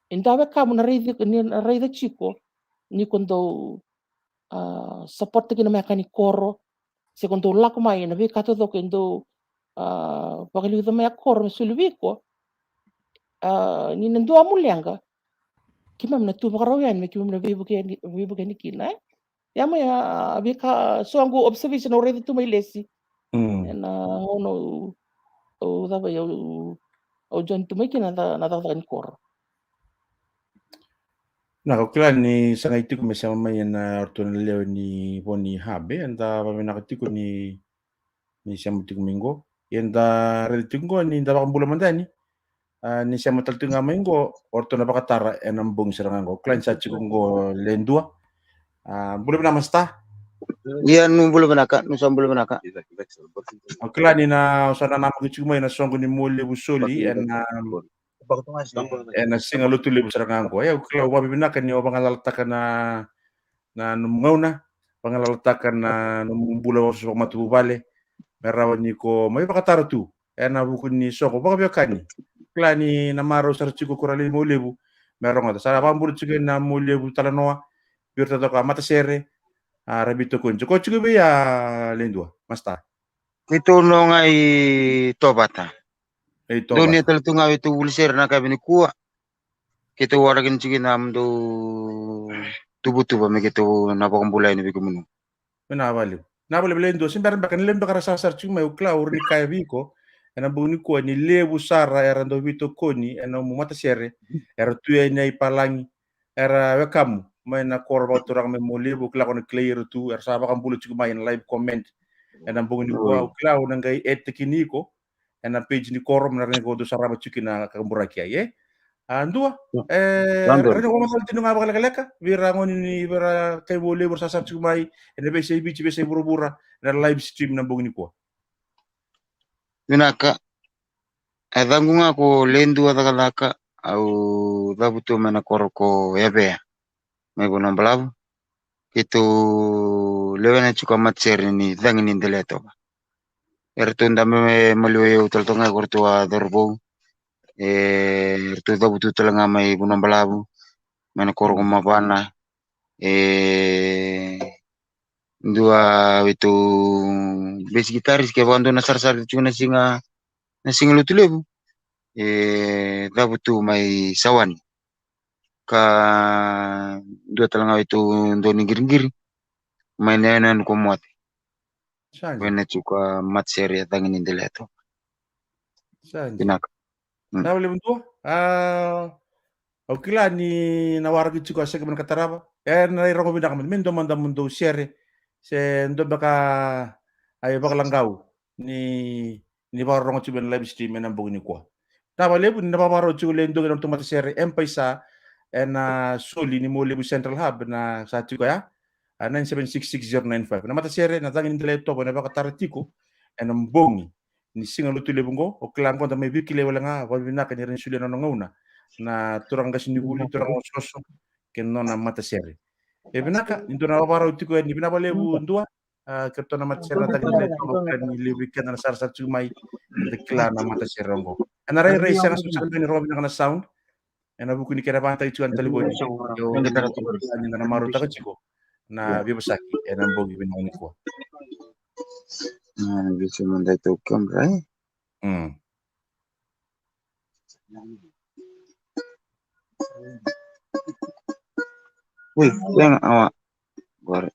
e dua wekamu na raici, ni na raica tiko ni ko dau, a, support taki na meka ni koro, se ko dau lako mai ena veika taucoko e dau, a, vakaliuca mai a koro me soli vei iko. A, ni na dua mu leqa, keimami na tu vakarau yani me keimami na veivuke yani, veivuke yani kina, e? Ia mai a veika so qo observation au raica tu mai lesi. Ena gauna au, au cava, au, au join tu mai kina na, na cakacaka ni koro. Na, au kila ni sagai tiko me sema mai ena ratou na lewe ni Vo ni Habe, eda vavinaka tiko ni, ni sema tiko mai qo. Eda raica tiko qo ni da vakabula mada yani. A, ni sema tale tiko ga mai qo, o ratou na vakatara ena bogi sara ga qo. Au kila ni sa tiko qo le dua. A, bula vinaka Masta. Ia, nu bula vinaka, nu sa bula vinaka. Au kila ni na, sa na namaki tiko mai na soqo ni Mualevu soli ena, ena siga Lotulevu sara ga qo. Ia, au kila au vakavinavinaka ni o vagalalataka na, na nomu gauna, vagalalataka na nomu bula vakasoso vakamatavuvale, me rawa ni ko mai vakatara tu ena vuku ni soqo vakaveiwekani. Kila ni na marau sara tiko ko ra lai Mualevu me rogoca. Sa ra vakabula tiko na Mualevu Talanoa vei ira taucoko a matasere, a, ra veitokoni. Ko tiko vei a le dua, Masta? Keitou no ga i Tovata. Dou ni tale tu ga vei tou vuli sere na kavi ni kua. Keitou waraki ni tiko na mudou tuvatuva me keitou na vakabula yani vei kemunu. Vinaka vakalevu. Vinaka vakalevu le dua, se bera beka ni levu beka ra sarasara tiko mai, au kila au rawa ni kaya vei iko ena bogi ni kua ni levu sara era dau veitokoni ena nomu matasere, era tu yani i Palagi, era wekamu mai na koro vakaturaga mai Mualevu, au kila ko na kilai ira tu, era sa vakabula tiko mai ena live comment ena bogi ni kua, au kila au na qai add taki ni iko ena page ni koro, me na rawa ni ko dau sarava tiko kina ka buraki ai, e? A, dua, e, rawa ni ko macala tiko ga vakalekaleka vei ira gone ni, vei ira kai Mualevu era sa sarasara tiko mai ena veiyasai Viti, veiyasai vuravura, ena live stream na bogi ni kua. Vinaka. A, yacaqu ga ko le dua cakacaka, au cavutu mai na koro ko Yavea, mai Vanuabalavu. Keitou lewena tiko a matasere ni Cagi ni Delaitova. Eratou dabe maliwai au tale toka ga ko ratou a cauravou. E, eratou cavutu tale ga mai Vanuabalavu, mai na koro ko Mavana. E, dua veitou besi gitaris, kevaka dou na sarasara tiko na siga, na siga Lotulevu, e, cavutu mai Sawani. Ka dua tale ga veitou dau ni qiriqiri mai na yanuyanu ko Moce. Sa dina. Wena tiko a matasere a Cagi ni Delaitova. Sa dina. Vinaka. Vinaka vakalevu dua. A, au kila ni na waraki tiko a sega me na ka tarava. E na rai rogo vinaka mada me dua mada mo dou sere, se dua beka a ivakalaqau ni, ni vakarorogo tiko mai na live stream ena bogi ni kua. Vinaka vakalevu ni na vakarau tiko le dua kei na nodatou matasere Empaisa ena soli ni Mualevu Central Hub na sa tiko ya. A, nine seven six six zero nine five. Na matasere na Cagi ni Delaitova ena vakatara tiko ena bogi ni siga Lotulevu qo. Au kila qo da mai veikilai wale ga, vakavinaka ni rawa ni solia na nona gauna na turaga qasenivuli, turaga osooso kei na nona matasere. E vinaka ni dua na vakarau tiko yani. Vinaka vakalevu dua. A, keitou na matasere na Cagi ni Delaitova, au kila ni levu vei keda na sarasara tiko mai, da kila na matasere qo. Ena rairai sega sara ni rogo vinaka na sound. ena vuku ni kena vakayagataki tiko na talevoni. Io, ni da na marautaka tiko na veivosaki ena bogi vinaka nikua. Na visi mada e tau kemra, e? Mm. Ui, sega, awa. Qori.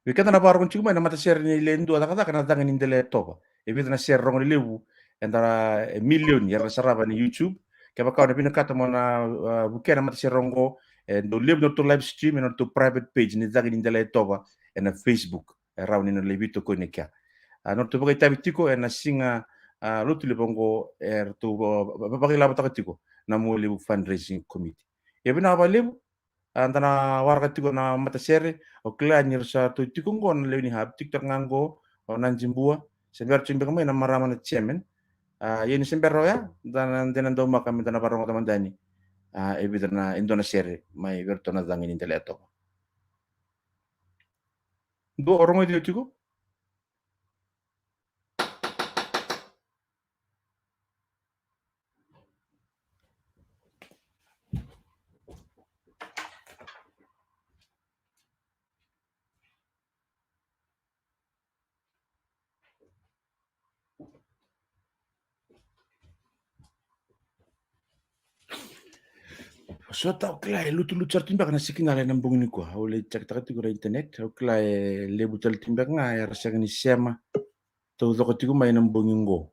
Vei keda na vakarogo tiko mai na matasere ni Le Dua Cakacaka na Cagi ni Dela Yatova. E vica na sere rogo lelevu, eda, e milioni era na sarava ena YouTube. Kevaka o na vinakata mo na, a, vukea na matasere oqo, e dau levu na nodratou live stream ena nodratou private page ni Cagi ni Dela Yatova ena Facebook. E rawa ni na lai veitokoni e kea. A, nodratou vakaitavi tiko ena siga, a, Lotulevu oqo, e ratou va-, va-, vakailavotaka tiko na Mualevu Fundraising Committee. E vinaka vakalevu, a, da na waraka tiko na matasere, au kila ni ra sa ratou tiko oqo na lewe ni Hub, tiko tale ga oqo o Nadibua, se bera tiko beka mai na marama na chairman. A, ia ni se bera oya, da na, da na daumaka me da na vakarogoca mada yani, a, e vica na, e dua na sere mai vei iratou na Cagi ni Dela Yatova. Dua o rogoci au tiko? Sota, au kila e lutulutu sara tu beka na signal ena bogi nikua. Au lai check-taka tiko na internet, au kila e levu tale tu beka ga era sega ni sema taucoko tiko mai ena bogi qo.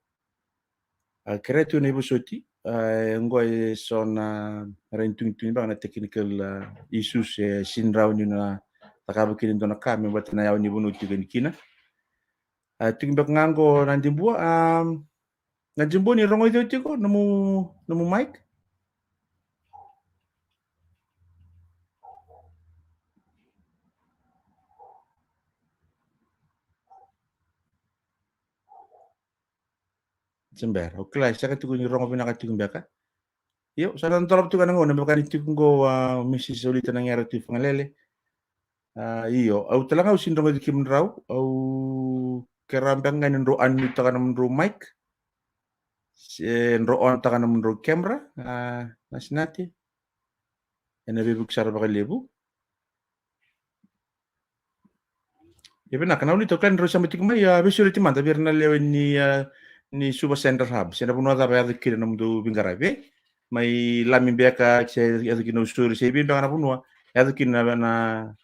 A, kerea tu na ivosoti, a, e qo e so na rai ni tugitugi beka na technical, a, issues e sega ni rawa ni na cakava kina e dua na ka me vata na yawa ni vanua tiko yani kina. A, tiko beka ga qo Nadibua, a, Nadibua, ni rogoci au tiko, nomu, nomu mic? Se bera, au kila e sega tiko ni rogo vinaka tiko beka. Io, sa na dolava tiko na gauna me vaka ni tiko qo, a, Mrs Olita Naqeratuivagalele. A, io, au tale ga au sega ni rogoci kemudrau, au kerea beka ga ni drau unmute-taka nomudrau mic. Se drau on-taka nomudrau camera, a, Nasinati. Ena veivuke sara vakalevu. Ia vinaka, na Olita, au kila ni drau sema tiko mai, a, veisureti mada vei ira na lewe ni, a, ni Suva Central Hub, se na vanua cava e yaco kina na nomudou veiqaravi, e? Mai Lami beka, se yaco kina Nausori, se i vei beka na vanua e yaco kina na, na,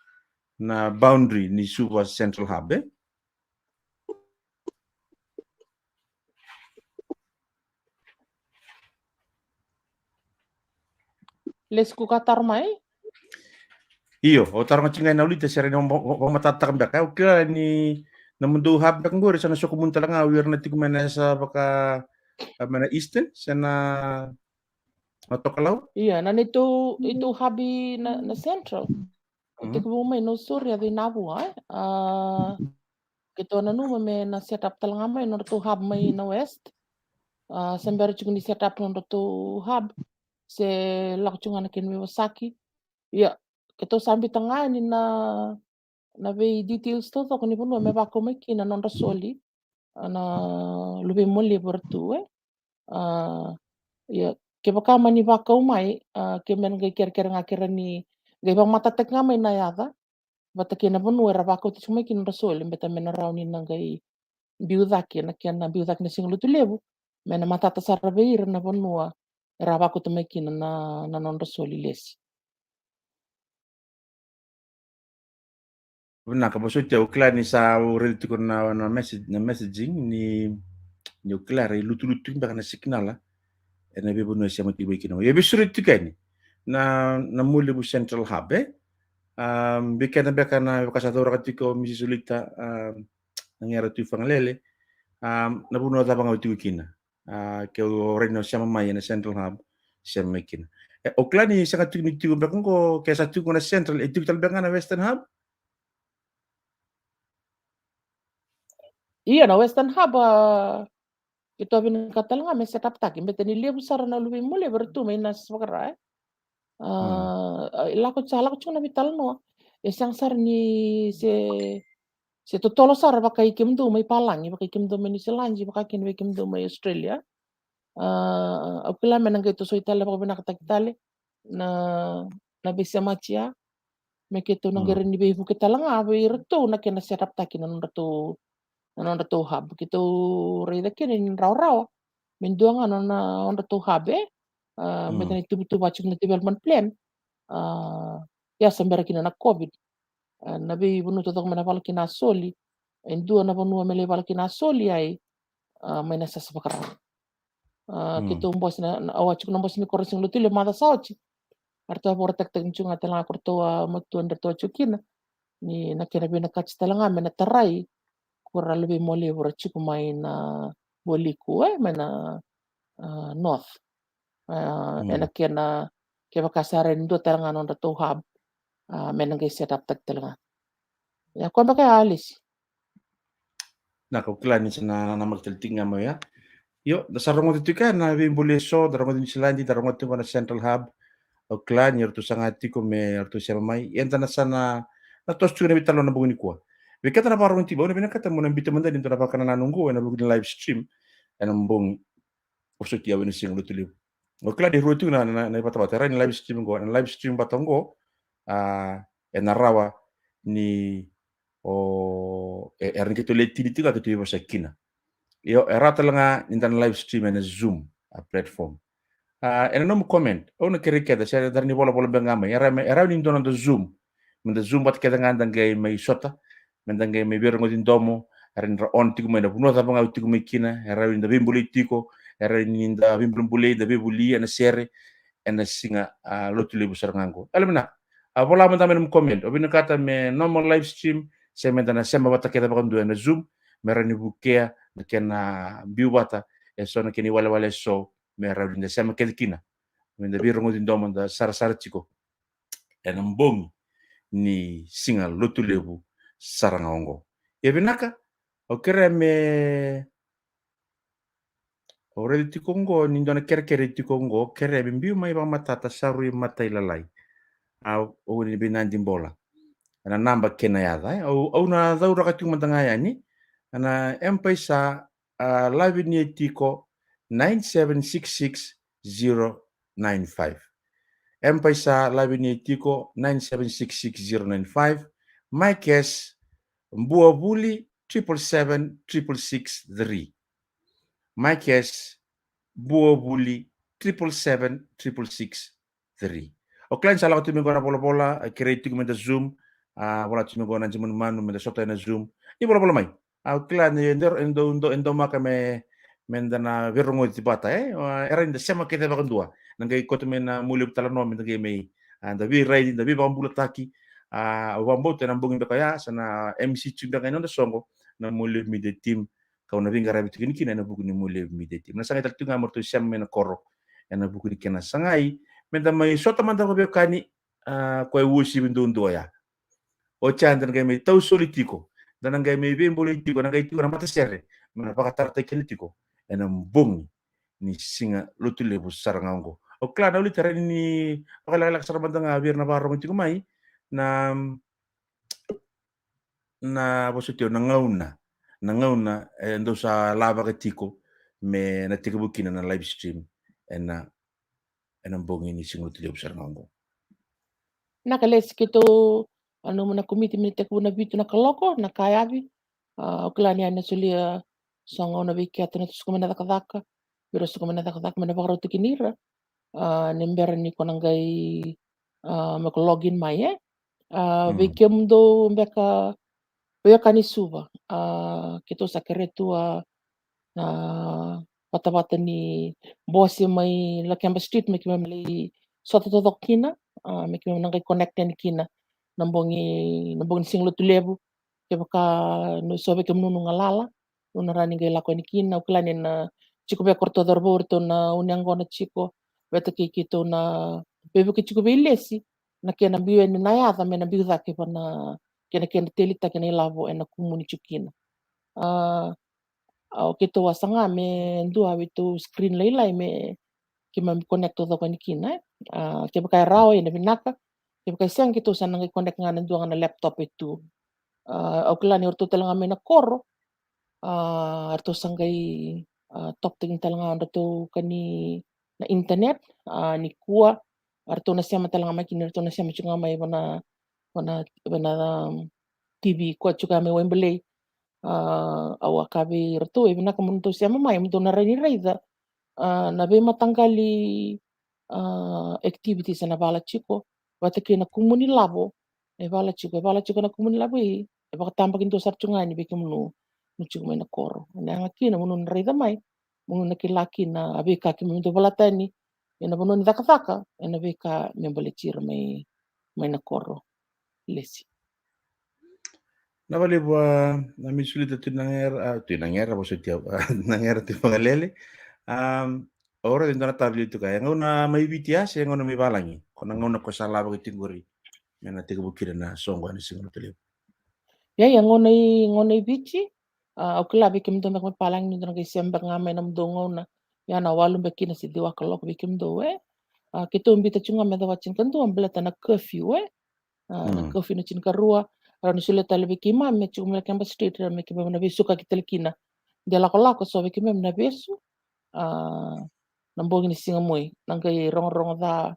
na boundary ni Suva Central Hub, e? Lesi, ko ka taro mai? Io, au taroga tiko ga na Olita se rawa ni vaka-, vakamatatataka beka. Au kila ni nomudou hub beka qori sa na sokumuni tale ga o ira na tiko mai na yasa vaka, a, mai na Eastern, se na, na Tokalau? Ia, na neitou, neitou hub i na, na Central. Mm. Tekivu mai Nausori, yaco i Navua, e? A, keitou nanuma me na set up tale ga mai nodratou hub mai na West. A, se bera tiko ni set up nodratou hub, se lako tiko ga na kena veivosaki. Ia, keitou sa biuta ga yani na, na vei details taucoko ni vanua me vakau mai kina na nodra soli, a, na luvei Mualevu era tu, e? A, ia, kevaka mani vakau mai, a, ke mena qai kerekere ga, ke rawa ni qai vakamatatataki ga mai na yaca, vata kei na vanua era vakauta tiko mai kina nodra soli, baleta me na rawa ni na qai biu cake na kena, biu cake na Siga Lotulevu, me na matata sara vei ira na vanua era vakauta mai kina na, na nodra soli, Lesi. Vinaka, vosoti, au kila ni sa, au raica tiko na, na message, na messaging ni, ni au kila e lutulutu tiko beka na signal ena veivanua e sema tiko mai kina. Ia, veisureti tiko yani na, na Mualevu Central Hub, e? A, vei keda beka na, vaka sa cauraka tiko o Mrs Olita, a, Naqeratuivagalele, a, na vanua cava ga o tiko kina. A, ke o rawa ni o sema mai ena Central Hub, sema mai kina. E, au kila ni sega tiko ni tiko beka qo, ke sa tiko na Central, e tiko tale beka ga na Western Hub? Ia, na Western Hub, a, keitou vinakata tale ga me set up taki, baleta ni levu sara na luvei Mualevu era tu mai na sivakara, e? A, mm, a, lako, sa lako tiko na veitalanoa. E sega sara ni se, se totolo sara vaka i kemudou mai Palagi, vaka i kemudou mai Niusiladi, vaka kina vei kemudou mai Australia. A, au kila me na qai tosoi tale vakavinakataki tale na, na veisemati ya, me keitou na qai rawa ni veivuke tale ga vei iratou na kena set up-taki na nodratou, na nodratou hub. Keitou raica kina ni rawarawa me dua ga na, na nodratou hub, e, a, me da na ituvatuva tiko na development plan. A, ia sa bera kina na COVID, a, na veivanua taucoko me na vala kina a soli, e dua na vanua me lai vala kina a soli ai, a, mai na sasa vakarau. A, keitou bose na, na, au a tiko na bose ni koro ni Siga Lotulevu macawa sa oti. A ratou a vakaratakitaki tiko ga tale ga ko ratou a matua ni ratou a tiko kina, ni na kena vinakati tale ga me na tarai ko ra luve i Mualevu ra tiko mai na Vualiku, e, mai na, a, North. A, ena kena, kevaka sa rawa ni dua tale ga na nodratou hub, a, me na qai set up-taki tale ga. Ia, koya beka ya, Alesi. Na, au kila ni sa na, na, namaki tale tiko ga mai ya. Io, da sa rogoca tiko ya na veibuli eso, da rogoca Niusiladi, da rogoca tiko na Central Hub. Au kila ni ratou saga tiko me ratou sema mai. Eda na sa na, na toso tiko na veitalanoa na bogi nikua. Vei keda na vakarorogo tiko, au na vinakata mo na biuta mada ni dua na vakanananu oqo ena vuku ni live stream ena bogi. Vosoti au ena Siga Lotulevu. Au kila ni rua tiko na, na, na ivatavata, e rawa ni live stream oqo, na live stream vata oqo, a, ena rawa ni o, e, e rawa ni keitou le tini tiko ga keitou veivosa kina. Io, e rawa tale ga ni da na live stream ena Zoom, a, platform. A, ena nomu comment, au na kerei keda, se da rawa ni volavola beka ga mai, e rawa, e rawa ni dua na noda Zoom. Me da Zoom vata kece ga, da qai mai sota, me da qai mai veirogoci domo, e rawa ni ra on tiko mai na vanua cava ga o tiko mai kina, e rawa ni da veibulai tiko, e rawa ni da veibulabulai, da veivoli ena sere, ena Siga, a, Lotulevu sara ga oqo. Yalovinaka, a, vola mada mai nomu comment, o vinakata me normal live stream, se me da na sema vata kece vakadua ena Zoom, me rawa ni vukea na kena biu vata eso na kena iwalewale eso, me rawa ni da sema kece kina, me da veirogoci domo, da sarasara tiko ena bogi ni Siga Lotulevu sara ga oqo. Ia vinaka, au kerea me, au raica tiko oqo ni dua na kerekere tiko oqo, kerea me biu mai vakamatata, sa rui matailalai. A, au ni veinadi bola. Ena naba kei na yaca, e? Au, au na cauraka tiko mada ga yani. Ena M-PAiSA, a, live ni tiko nine seven six six zero nine five. M-PAiSA live ni tiko nine seven six six zero nine five. MyCash, bua vuli triple seven triple six three. MyCash, bua vuli triple seven triple six three. O kila ni sa lako tu mai qo na volavola, a, kerei tiko me da Zoom, a, vola tu mai qo na jimanumanu me da sota ena Zoom. Ni volavola mai. A, o kila ni e dau, e dau, e dau, e dau maka me, me da na veirogoci vata, e? A, e rawa ni da sema kece vakadua. Na qai koto mai na Mualevu Talanoa me da qai mai, a, da veiraici, da veivakabulataki. A, au vakabauta ena bogi beka ya, sa na M C tu beka ena noda soqo na Mualevu Media Team, kau na veiqaravi tiko kina ena vuku ni Mualevu Media Team. Na sagai tale tiko ga me ratou sema mai na koro ena vuku ni kena sagai me da mai sota mada vakaveiwekani, a, koya e uasivi duadua ya. Oti ya da na qai mai tausoli tiko, da na qai mai veibolei tiko, na qai tiko na matasere me na vakatarataki keda tiko ena bogi ni Siga Lotulevu sara ga oqo. Au kila na ulita, rawa ni vakalekaleka sara mada ga vei ira na vakarorogo tiko mai na, na vosoti au, na gauna, na gauna e dau sa lavaka tiko me na tekivu kina na live stream ena, ena bogi ni Siga Lotulevu sara ga oqo. Na ka lesi keitou, a, nanuma na komiti me na tekivu na vitu na kaloko na kayavi. A, au kila ni a na solia so gauna vei keda na suka mai na cakacaka, vei ira suka mai na cakacaka me na vakarau tiko ni ira. A, ni bera ni ko na qai, a, me ko login mai, e? A, vei kemudou beka veiwekani Suva, a, keitou sa kerea tu a, a, vatavata ni bose mai Lakeba Street me keimami lai sota taucoko kina, a, me keimami na qai connect yani kina na bogi, na bogi ni Siga Lotulevu. Kevaka ni so vei kemunu galala, o na rawa ni qai lako yani kina. Au kila ni na tiko vei ko ratou cauravou, ratou na uni yaqona tiko vata kei keitou na veivuke tiko vei lesi na kena biu yani na yaca me na biu cake va na kena, kena telitaki na ilavo ena kumuni tiko kina. A, a, o keitou a saga me dua vei tou screen lailai me keimami connect taucoko yani kina, e? A, kevaka e rawa, ena vinaka. Kevaka e sega, keitou sa na qai connect ga na dua ga na laptop e tu. A, au kila ni o ratou tale ga mai na koro, a, ratou sa qai a, top tale ga o ratou ka ni na internet, a, nikua, a ratou na sema tale ga mai kina, ratou na sema tiko ga mai vana, vana, vana, um, T V koya tiko ga mai Wembley. A, au a kaya vei ratou, e vinaka mo ratou sema mai, mo ratou na rawa ni raica, a, na veimataqali, a, activities ena vala tiko, vata kei na kumuni lavo, e vala tiko, e vala tiko na kumuni lavo i, e vakatabakidua sara tiko ga ni vei kemunu, nu tiko mai na koro. Ena yaga kina mo nu na raica mai, mo nu na kila kina a veika kemudou vola tani, ena vanua ni cakacaka, ena veika me baleti ira mai, mai na koro. Lesi. Na valevu a, na mi sulita tu na gera, a, tu na gera, vosa tu, a, na gera tu vakalele. Um, ora e dua na taro li tu ka, e gauna mai Viti a, se e gauna mai valagi. Ko na gauna ko sa lava ki tigori. Me na tekivu kina na soqo ena siga Lotulevu. Ia, ia, gauna i, gauna i Viti, a, au kila vei kemudou beka mai valagi, ni dou na qai sema beka ga mai na mudou gauna. Ia na walu beka kina se ciwa kaloko vei kemudou, e. A, keitou biuta tiko ga me yacova tinikadua, baleta na curfew, e. A, na curfew na tinikarua, a, ni solia tale vei keimami, me tiko mai na Keba Street, me keimami na veisukaki tale kina. De lakolako, so vei keimami na vesu, a, na bogi ni siga Moi, na qai rogorogo ca,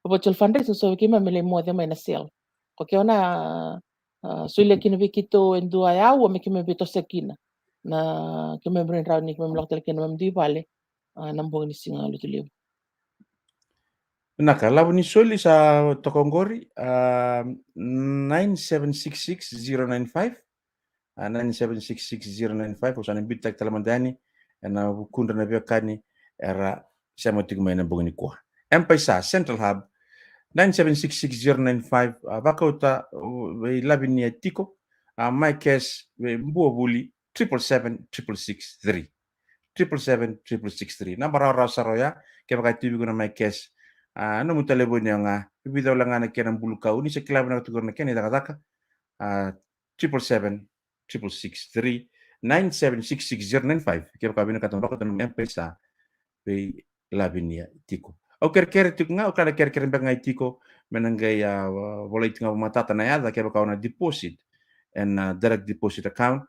virtual fundraising, so vei keimami me lai moce mai na cell. Ko ke ona, a, solia kina vei keitou e dua e aua me keimami veitosoyaki kina. Na keimami rawa ni keimami lako tale kina keimami dui vale, a, na bogi ni siga Lotulevu. Vinaka, lavo ni soli sa toka oqori, a, nine seven six six zero nine five, a, nine seven six six zero nine five, au sa na biutaki tale mada yani ena vukudra na veiwekani era sema tiko mai ena bogi nikua. M-PAiSA Central Hub, nine seven six six zero nine five, a, vakauta, o, vei Lavinia Tiko, a, MyCash vei Buavuli, triple seven triple six three. Triple seven triple six three. Naba rawarawa sara oya, kevaka e tu vei iko na MyCash. A, nomu talevoni oya ga, vica wale ga na kena bulukau, ni sa kila vinaka tiko na kena icakacaka. A, triple seven triple six three, nine seven six six zero nine five. Kevaka vinakata mo vakauta na M-PAiSA vei Lavinia Tiko. Au kerekere tiko ga, au kila na kerekere beka ga i Tiko, me na qai, a, volai tiko ga vakamatata na yaca, kevaka o na deposit ena, a, direct deposit account,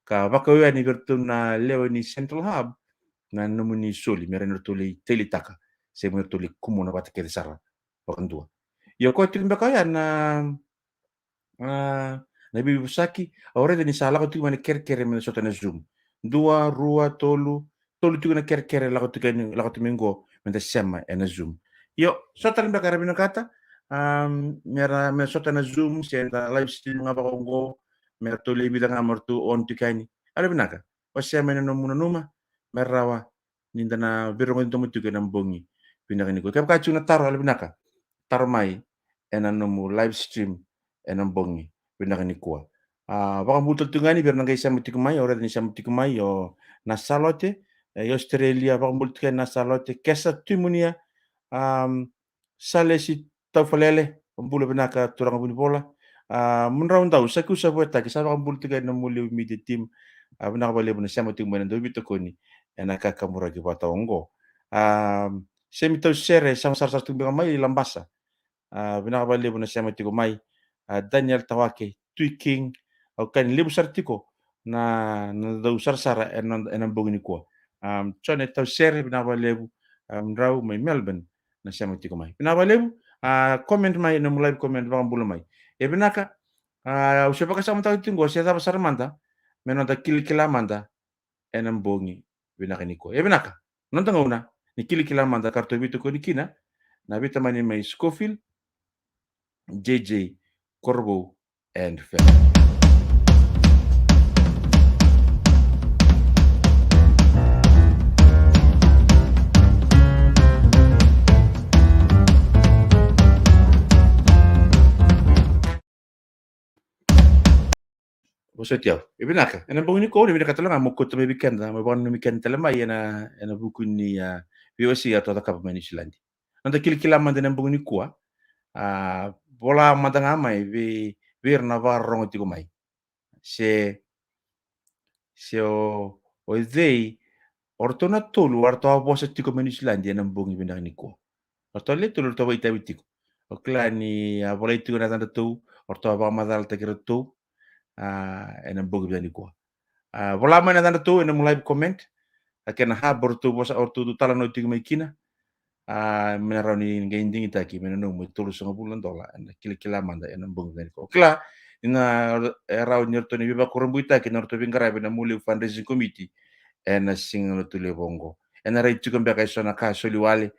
ka vakau yani vei iratou na lewe ni Central Hub na nomuni soli, me rawa ni ratou lai talitaka, se me ratou lai kumuna vata kece sara vakadua. Ia o koya tiko beka oya na, a, na veivosaki, au raica ni sa lako tiko mai na kerekere me da sota na Zoom. Dua, rua, tolu, tolu tiko na kerekere lako tiko yani, lako tiko mai qo, me da sema ena Zoom. Io, so tale beka era vinakata, a, me ra, me sota na Zoom, se da live stream ga vaka oqo, me ratou lai vica ga me ratou on tiko yani. Yalo vinaka, o sema ena nomu nanuma, me rawa ni da na veirogoci domo tiko ena bogi vinaka nikua. Kevaka tiko na taro, yalo vinaka, taro mai ena nomu live stream ena bogi vinaka nikua. A, vakabula tale tu ga yani vei ira na qai sema tiko mai, au raica ni sema tiko mai, o Nasalote, e, i Australia, vakabula tiko yani Nasalote, Kesa Tumunia, a, Salesi Taufalele, bula vinaka turaga Vunivola. A, Mudrau Dau, sa keu sa vuetaki, sa vakabula tiko yani na Muliu Media Team. A, vinaka vakalevu na sema tiko mai, na dau veitokoni ena kakaburaki vata oqo. A, Semi Tausere, sema sarasara tiko beka mai Labasa. A, vinaka vakalevu na sema tiko mai. A, Daniel Tawake, Tui King, au kaya ni levu sara tiko na, na dau sarasara ena, ena bogi nikua. A, Jone Tausere, vinaka vakalevu, a, Mudrau mai Melbourne na sema tiko mai. Vinaka vakalevu, a, comment mai, nomu live comment, vakabula mai. E vinaka, a, au se vakasamataka tiko qo, se cava sara mada me noda kilakila mada ena bogi vinaka nikua. E vinaka, noda gauna ni kilakila mada ka ratou veitokoni kina na veitamani mai Schofield, J J Korovou and family. Vosoti au. E vinaka. Ena bogi nikua, ni vinakata tale ga mo kauta mai vei keda, mo vakananumi keda tale mai ena, ena vuku ni, a, veiwasei eratou cakava mai Niusiladi. Noda kilakila mada ena bogi nikua, a, vola mada ga mai vei, vei ira na vakarorogo tiko mai. Se, se o, o cei, o ratou na tolu, o ratou a vosa tiko mai Niusiladi ena bogi vinaka nikua. O ratou le tolu, o ratou vakaitavi tiko. O kila ni a volai tiko na yacadratou, o ratou a vakamacalataki iratou, a, ena bogi vinaka nikua. A, vola mai na yacadratou ena nomu live comment, a kena hub o ratou vosa, o ratou dau talanoa tiko mai kina. A, me na rawa ni qai digitaki me na nomu e tolusagavulu na dola, ena kilakila mada ena bogi ni ko. Kila ni na, e rawa ni ratou ni veivakurabuitaki na ratou veiqaravi na Mualevu Fundraising Committee ena siga Lotulevu oqo. Ena rai tiko beka e so na ka soli wale,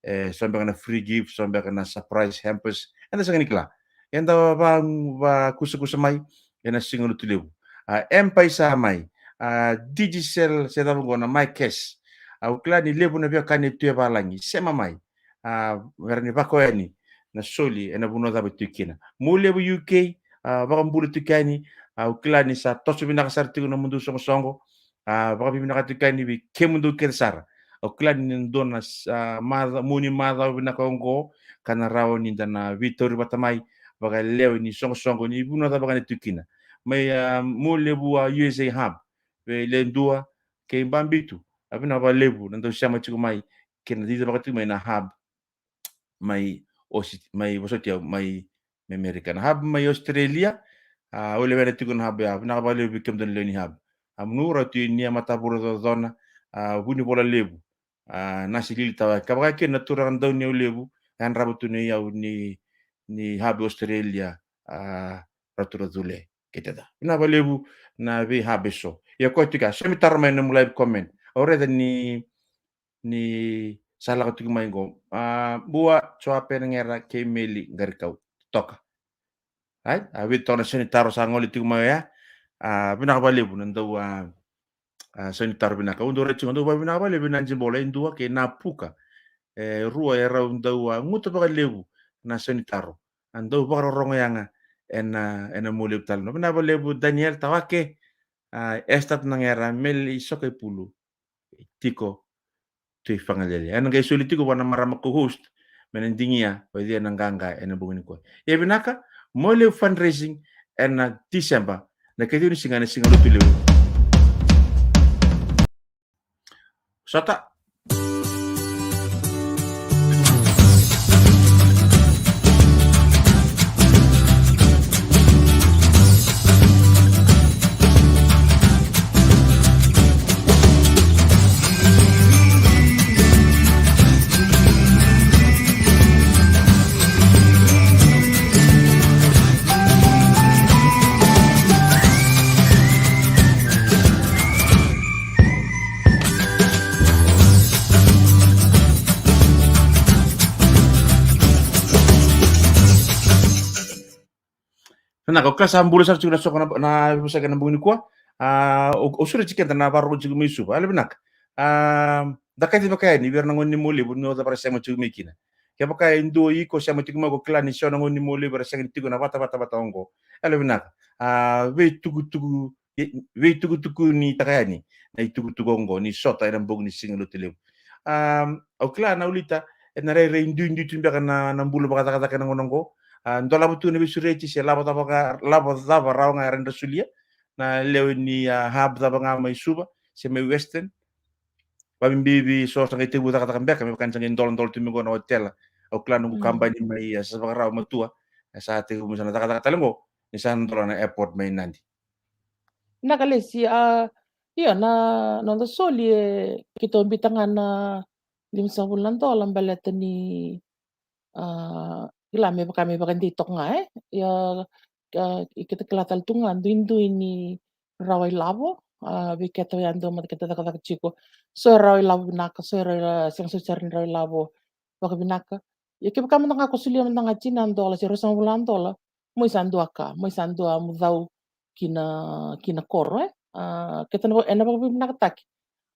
e so beka na free gift, so beka na surprise hampers, eda sega ni kila. Eda va, vakusakusa mai ena siga Lotulevu. A, M-PAiSA mai, a, Digicel se cava oqo na MyCash. A, au kila ni levu na veiwekani e tu e valagi, sema mai. A, me ra ni vakaoya yani na soli ena vanua cava e tu kina. Mualevu U K, a, vakabula tiko yani, a, au kila ni sa toso vinaka sara tiko na nomudou soqosoqo, a, vakavinavinaka tiko yani vei kemudou kece sara. Au kila ni dua na s-, a, maca-, mua ni macawa vinaka oqo, ka na rawa ni da na veitauri vata mai, vakalewe ni soqosoqo ni vanua cava ga ni tu kina. Mai, a, Mualevu, a, U S A Hub, vei Ledua kei Babitu, a, vinaka vakalevu na dau sema tiko mai, kei na cicivaka tiko mai na hub mai Osi-, mai vosoti au, mai, mai Amerika. Na hub mai Australia, a, au lewena tiko na hub ya, vinaka vakalevu vei kemudou na lewe ni hub. A, Manu, rau tu i Nia, Matavure, Cocona, a, Vunivola Levu, a, Nasilili, Tawake, ka vaka kina na turaga Dauniaulevu, yadrava tu nei au ni, ni hub Australia, a, Ratu Racule kei Teta. Vinaka vakalevu na vei hub e so. Ia koya tiko ya, saumi taro mai na nomu live comment. Au raica ni ni sa lako tiko mai qo. A, Bua, Joape Nagera kei Meli Qarikau. Toka. Ai, a, vei toka na saumi taro sa gole tiko mai oya. A, vinaka vakalevu na dau, a, a, saumi taro vinaka. Au dau rai tiko, dau vakavinaka vakalevu na Jibola, e dua kei na Puka. E rua e rau dau, a, guta vakalevu na saumi taro. A dau vakarorogo yaga ena, ena Mualevu tale. Vinaka vakalevu Daniel Tawake, a, Esther Nagera, Meli Sokaipulu. Tiko Tui Fagalele. Ena qai soli tiko vua na marama co-host me na digia o cei na qaqa ena bogi nikua. Ia vinaka, Mualevu Fundraising ena Tiseba, na ikaciwa ni siga, na siga Lotulevu. Sota. Vinaka, o kila sa bula sara tiko na soko na, na vosaki ena bogi nikua. A, o, o sure tiko keda na vakarorogo tiko mai Suva. Yalo vinaka. A, da kaci vaka yani vei ira na gone ni Mualevu ni o cava ra sema tiko mai kina. Kevaka e dua iko sema tiko mai ko kila ni so na gone ni Mualevu era sega ni tiko na vatavata vata oqo. Yalo vinaka. A, veitukutuku, e, veitukutukunitaka yani na itukutuku oqo ni sota ena bogi ni siga Lotulevu. A, au kila na ulita ena rairai duidui tu beka na, na bula vakacakacaka ena gauna oqo. A, dolava tu na veisureti se lavo cava ga, lavo cava rawa ga era dra solia. Na lewe ni, a, hub cava ga mai Suva se mai Western. Vabibi so sa qai tekivu cakacaka beka, me vaka ni sa qai doladola tu mai qo na otela. Au kila noqu kabani mai, a, sa vakarau matua, e sa tekivu mai sa na cakacaka tale qo ni sa na dola na airport mai Nadi. Na kalesi, a, ia na, na noda soli e keitou biuta ga na limasagavulu na dola baleta ni, a, kila me vaka me vakadei toka ga, e. Ia, a, i keitou kila tale tu ga duidui ni rawa ilavo, a, vei keitou yadua mada keitou cakacaka tiko. So e rawa ilavo vinaka, so e rawa ila-, sega soti sara ni rawa ilavo vakavinaka. Ia kevaka mada ga ko solia mada ga tini na dola se ruasagavulu na dola, mai sa dua ka, mai sa dua mo cau ki na, ki na koro, e. A, keitou na va-, ena vakavinavinakataki.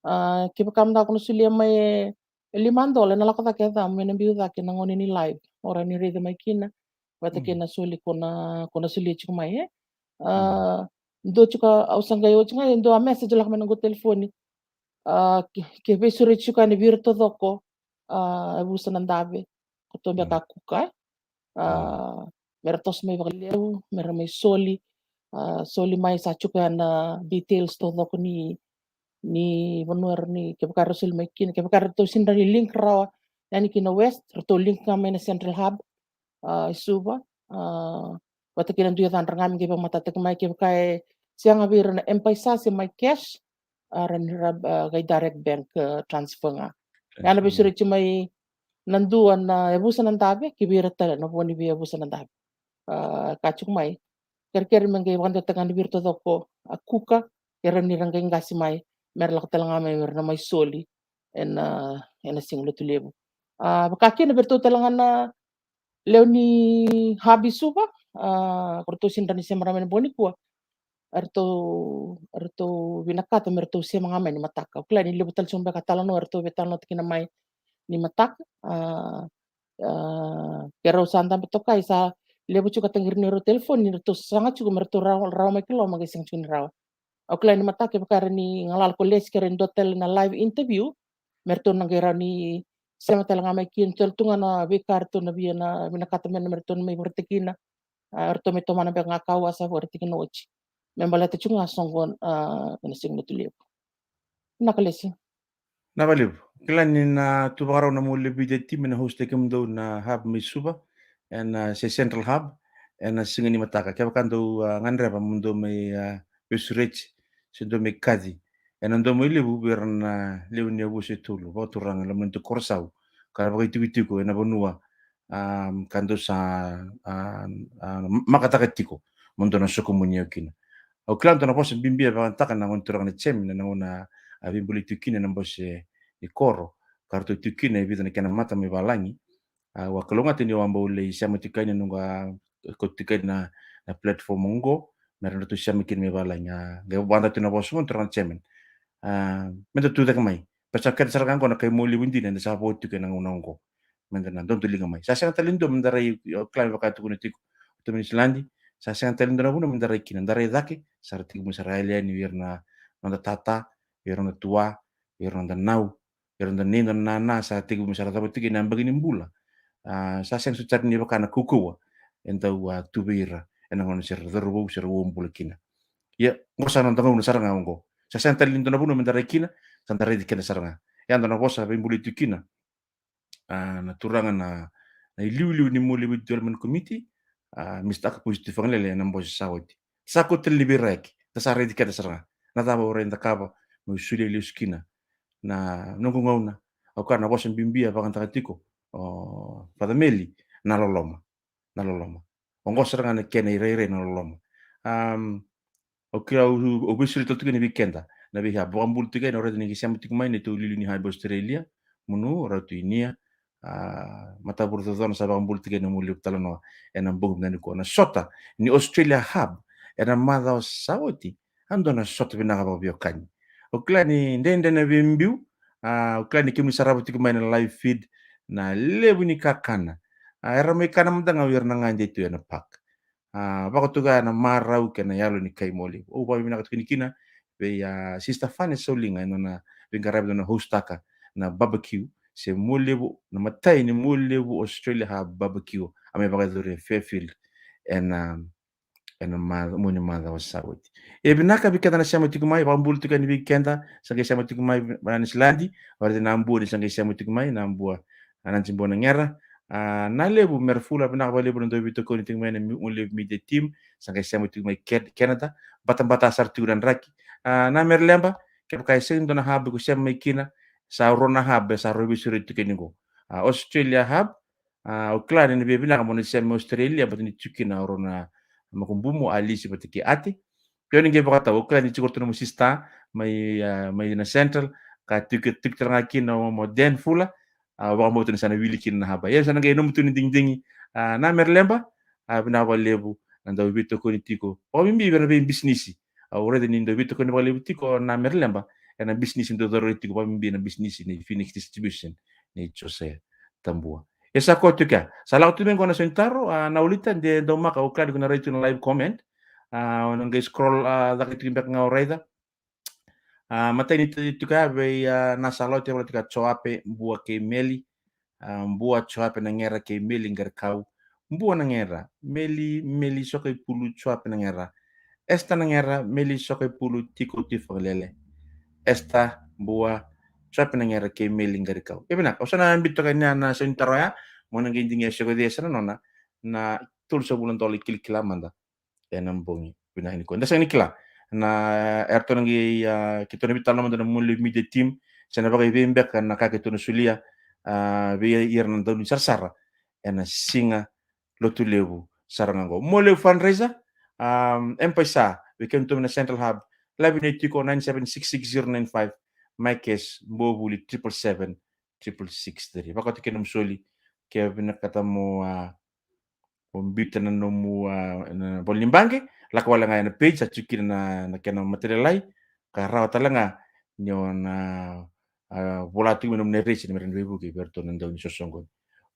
A, kevaka mada ga ko na solia mai e e lima dola, ena lako cake e yacamu me na biu cake na gauna ni live. O rawa ni raica mai kina vata kei na soli ko na, ko na solia tiko mai, e. A, dua tiko, au sa qai oti ga e dua message lako mai na noqu telefoni. A, ke, ke veisureti tiko yani vei ira taucoko, a, e vusa na dave, ko tou beka a kuka, e. A, me ra toso mai vakalevu, me ra mai soli, a, soli mai sa tiko ya na details taucoko ni, ni vanua era ni, kevaka era soli mai kina, kevaka ratou sega ni link rawa yani ki na West, ratou link ga mai na Central Hub, a, i Suva, a, vata kei na dui yacadra ga me qai vakamatataki mai, kevaka e sega vei ira na M-PAiSA se MyCash, a, ra ni ra, a, qai direct bank, a, transfer ga. Ya na veisureti mai na dua na yavusa na dave ki vei ira tale na vo ni veiyavusa na dave. A, ka tiko mai, kerekere me qai vakadeitaka ga ni vei ira taucoko a kuka, era ni ra qai qasi mai, me ra lako tale ga mai, me ra na mai soli ena, ena siga Lotulevu. A, vaka kina vei iratou tale ga na lewe ni hub i Suva, a, ko ratou sega ni sema rawa mai na bogi nikua. Eratou, eratou vinakata me ratou sema ga mai ni mataka. Au kila ni levu tale tiko beka a talanoa eratou veitalanoataka kina mai ni mataka. A, a, ke rau sa dabe toka, e sa levu tiko ka tagiri ni rau telefoni ni ratou saga tiko me ratou rawa, rawa mai ki loma, qai sega tiko ni rawa. Au kila ni mataka e vaka era ni galala ko Lesi, ke ra ni dua tale na live interview, me ratou na qai rawa ni sema tale ga mai kina, tale tu ga na veika ratou na via na vinakata me na me ratou na mai vakaraitaki kina. A, ratou mai tomana beka ga ka au a sa vakaraitaki kina oti. Me baleta tu ga soqo, a, ena siga Lotulevu. Vinaka Lesi. Vinaka vakalevu. Kila ni na tu vakarau na Mualevu Media Team me na host-taki kemudou na hub mai Suva, ena, a, se Central Hub, ena siga ni mataka. Kevaka dou, a, gadreva mo dou mai, a, veisureti se dou mai kaci ena domo i Levu vei ira na lewe ni yavusa e tolu, vakaturaga, loma ni Korosau, ka ra vakaitikotiko ena vanua, a, ka dou sa, a, a, makataka tiko mo dou na soqoni au kina. Au kila dua na vosa bibi e vakayagataka na gone turaga na chairman ena gauna a veibolei tiko kina ena bose ni koro, ka ratou tiko kina e vica na kena mata mai valagi. A, au a kalougata ni au a bau lai sema tiko yani, noqu a kauta tiko yani na, na platform oqo me ratou sema kina mai valagi. A, qai vakayagataka tiko na vosa oqo, turaga na chairman. A, me da tu cake mai, baleta sa keda sara ga oqo na kai Mualevu dina eda sa vo tiko ena gauna oqo. Me da na dodoliga mai. Sa sega tale ni dua me da rai, au kila me vaka tukuna tiko o Tomeni Siladi, sa sega tale ni dua na vanua me da rai kina. Da rai cake, sa ra tekivu mai sara yali yani o ira na noda tata, o ira na noda tua, o ira na noda nau, o ira na noda nei, noda nana, sa tekivu mai sara cava tiko na yabaki ni bula. A, sa sega soti sara ni vaka na kaukauwa e dau, a, tu vei ira ena gauna se ra cauravou se ra uabula kina. Ia, oqo sa noda gauna sara ga oqo. Sa sega tale ni dua na vanua me da rai kina, sa da raici keda sara ga. Ia, dua na vosa veibolei tu kina, a, na turaga na, na iliuliu ni Mualevu Development Committee, a, Mister Akapusi Tuifagalele, ena bose sa oti. Sa kauta tale ni veiraiyaki, da sa raici keda sara ga. Na cava au rai cakava meu solia lesu kina na noqu gauna? Au kaya na vosa bibi a vakayagataka tiko o Father Meli, na loloma. Na loloma. Oqo sara ga na kena irairai, na loloma. Am, au kila au, au veisureti tale tiko yani vei keda na vei hub. Vakabula tiko yani, au raica ni qai sema tiko mai na neitou iliuliu ni hub i Australia, Munu, Ratu Inia, a, Matavuvale Cocona, sa vakabula tiko yani na Mualevu Talanoa ena bogi vinaka nikua. Na sota ni Australia Hub ena macawa sa oti, a dua na sota vinaka vakaveiwekani. Au kila ni dredre na veibiu, a, au kila ni kemuni sarava tiko mai na live feed, na levu ni kakana, a, era mai kana mada ga o ira na gade tu ena park. A, vakatoka na marau kei na yalo ni kai Mualevu. Au vakavinavinaka tiko yani kina vei, a, Sister Fane Sauliga, e nona veiqaravi, nona host-taka na barbecue, se Mualevu, na imatai ni Mualevu Australia Hub barbecue a mai vakayacori e Fairfield ena, ena ma-, mua ni macawa sa oti. E vinaka vei keda na sema tiko mai, vakabula tiko yani vei keda, sa qai sema tiko mai, a, na Siladi, au raica na Bua ni sa qai sema tiko mai, na Bua, a, na Jibona Gera, a, na levu, Merfula, vinaka vakalevu na dau veitokoni tiko mai na Mi-, Mualevu Media Team, sa qai sema tiko mai Ke-, Canada, batabata sara tiko na draki. A, na Merleba, kevaka e sega ni dua na hub ko sema mai kina, sa rua na hub e sa rau veisureti tiko yani qo. A, Australia Hub, a, au kila ni na via vinaka mo na sema mai Australia, baleta ni tiko kina o rau na makubumu, Alisi vata kei Ate. Io, ni qai vakatau, au kila ni tiko o ratou na nomu sister mai, a, mai na Central, ka tiko, tiko tale ga kina o mo Den Fula, a, vakabauta ni sa na wili kina na hub. Ia sa na qai nomu tu ni digidigi, a, na Merleba, a, vinaka vakalevu na dau veitokoni tiko. Vakabibi vei ira na veibisinisi. Au raica ni dau veitokoni vakalevu tiko na Merleba ena bisinisi dau cauravou tiko, vakabibi na bisinisi ni Phoenix Distribution, ni Josiah Tabua. E sa koya tiko ya. Sa lako tu mai qo na sau ni taro, a, na ulita de daumaka, au kila ni ko na rai tu na live comment. A, o na qai scroll, a, cake tiko beka ga o raica. A, matai ni tu-, tuka vei, a, na sa lako tiko, tiko Joape, Bua kei Meli. A, Bua, Joape Nagera kei Meli Qarikau. Bua Nagera, Meli, Meli Sokaipulu, Joape Nagera. Esta Nagera, Meli Sokaipulu, Tiko Tuifagalele. Esta, Bua, Joape Nagera kei Meli Qarikau. E vinaka, au sa na biuta toka yani na sau ni taro ya, mo na qai digitaka se ko cei sa na nona, na tolusagavulu na dola i kilakila mada ena bogi vinaka nikua. Da sega ni kila. na eratou na qai, a, keitou na veitalanoa mada na Mualevu Media Team, se na vakaivei beka na ka keitou na solia, a, vei ira na dauni sarasara ena siga Lotulevu sara ga qo. Mualevu Fundraiser, um, M-PAiSA, vei kemudou na Central Hub, live ni tiko nine seven six six zero nine five, MyCash, Bovuli triple seven triple six three. Vakauta kina nomu soli, ke vinakata mo, a, mo biuta na nomu, a, na vola ni baqe, lako wale ga ena page, sa tiko kina na, na kena matailalai, ka rawa tale ga ni o na, a, vola tiko me nomu na resi ni me rawa ni veivuke vei iratou na dauni sosoqoni.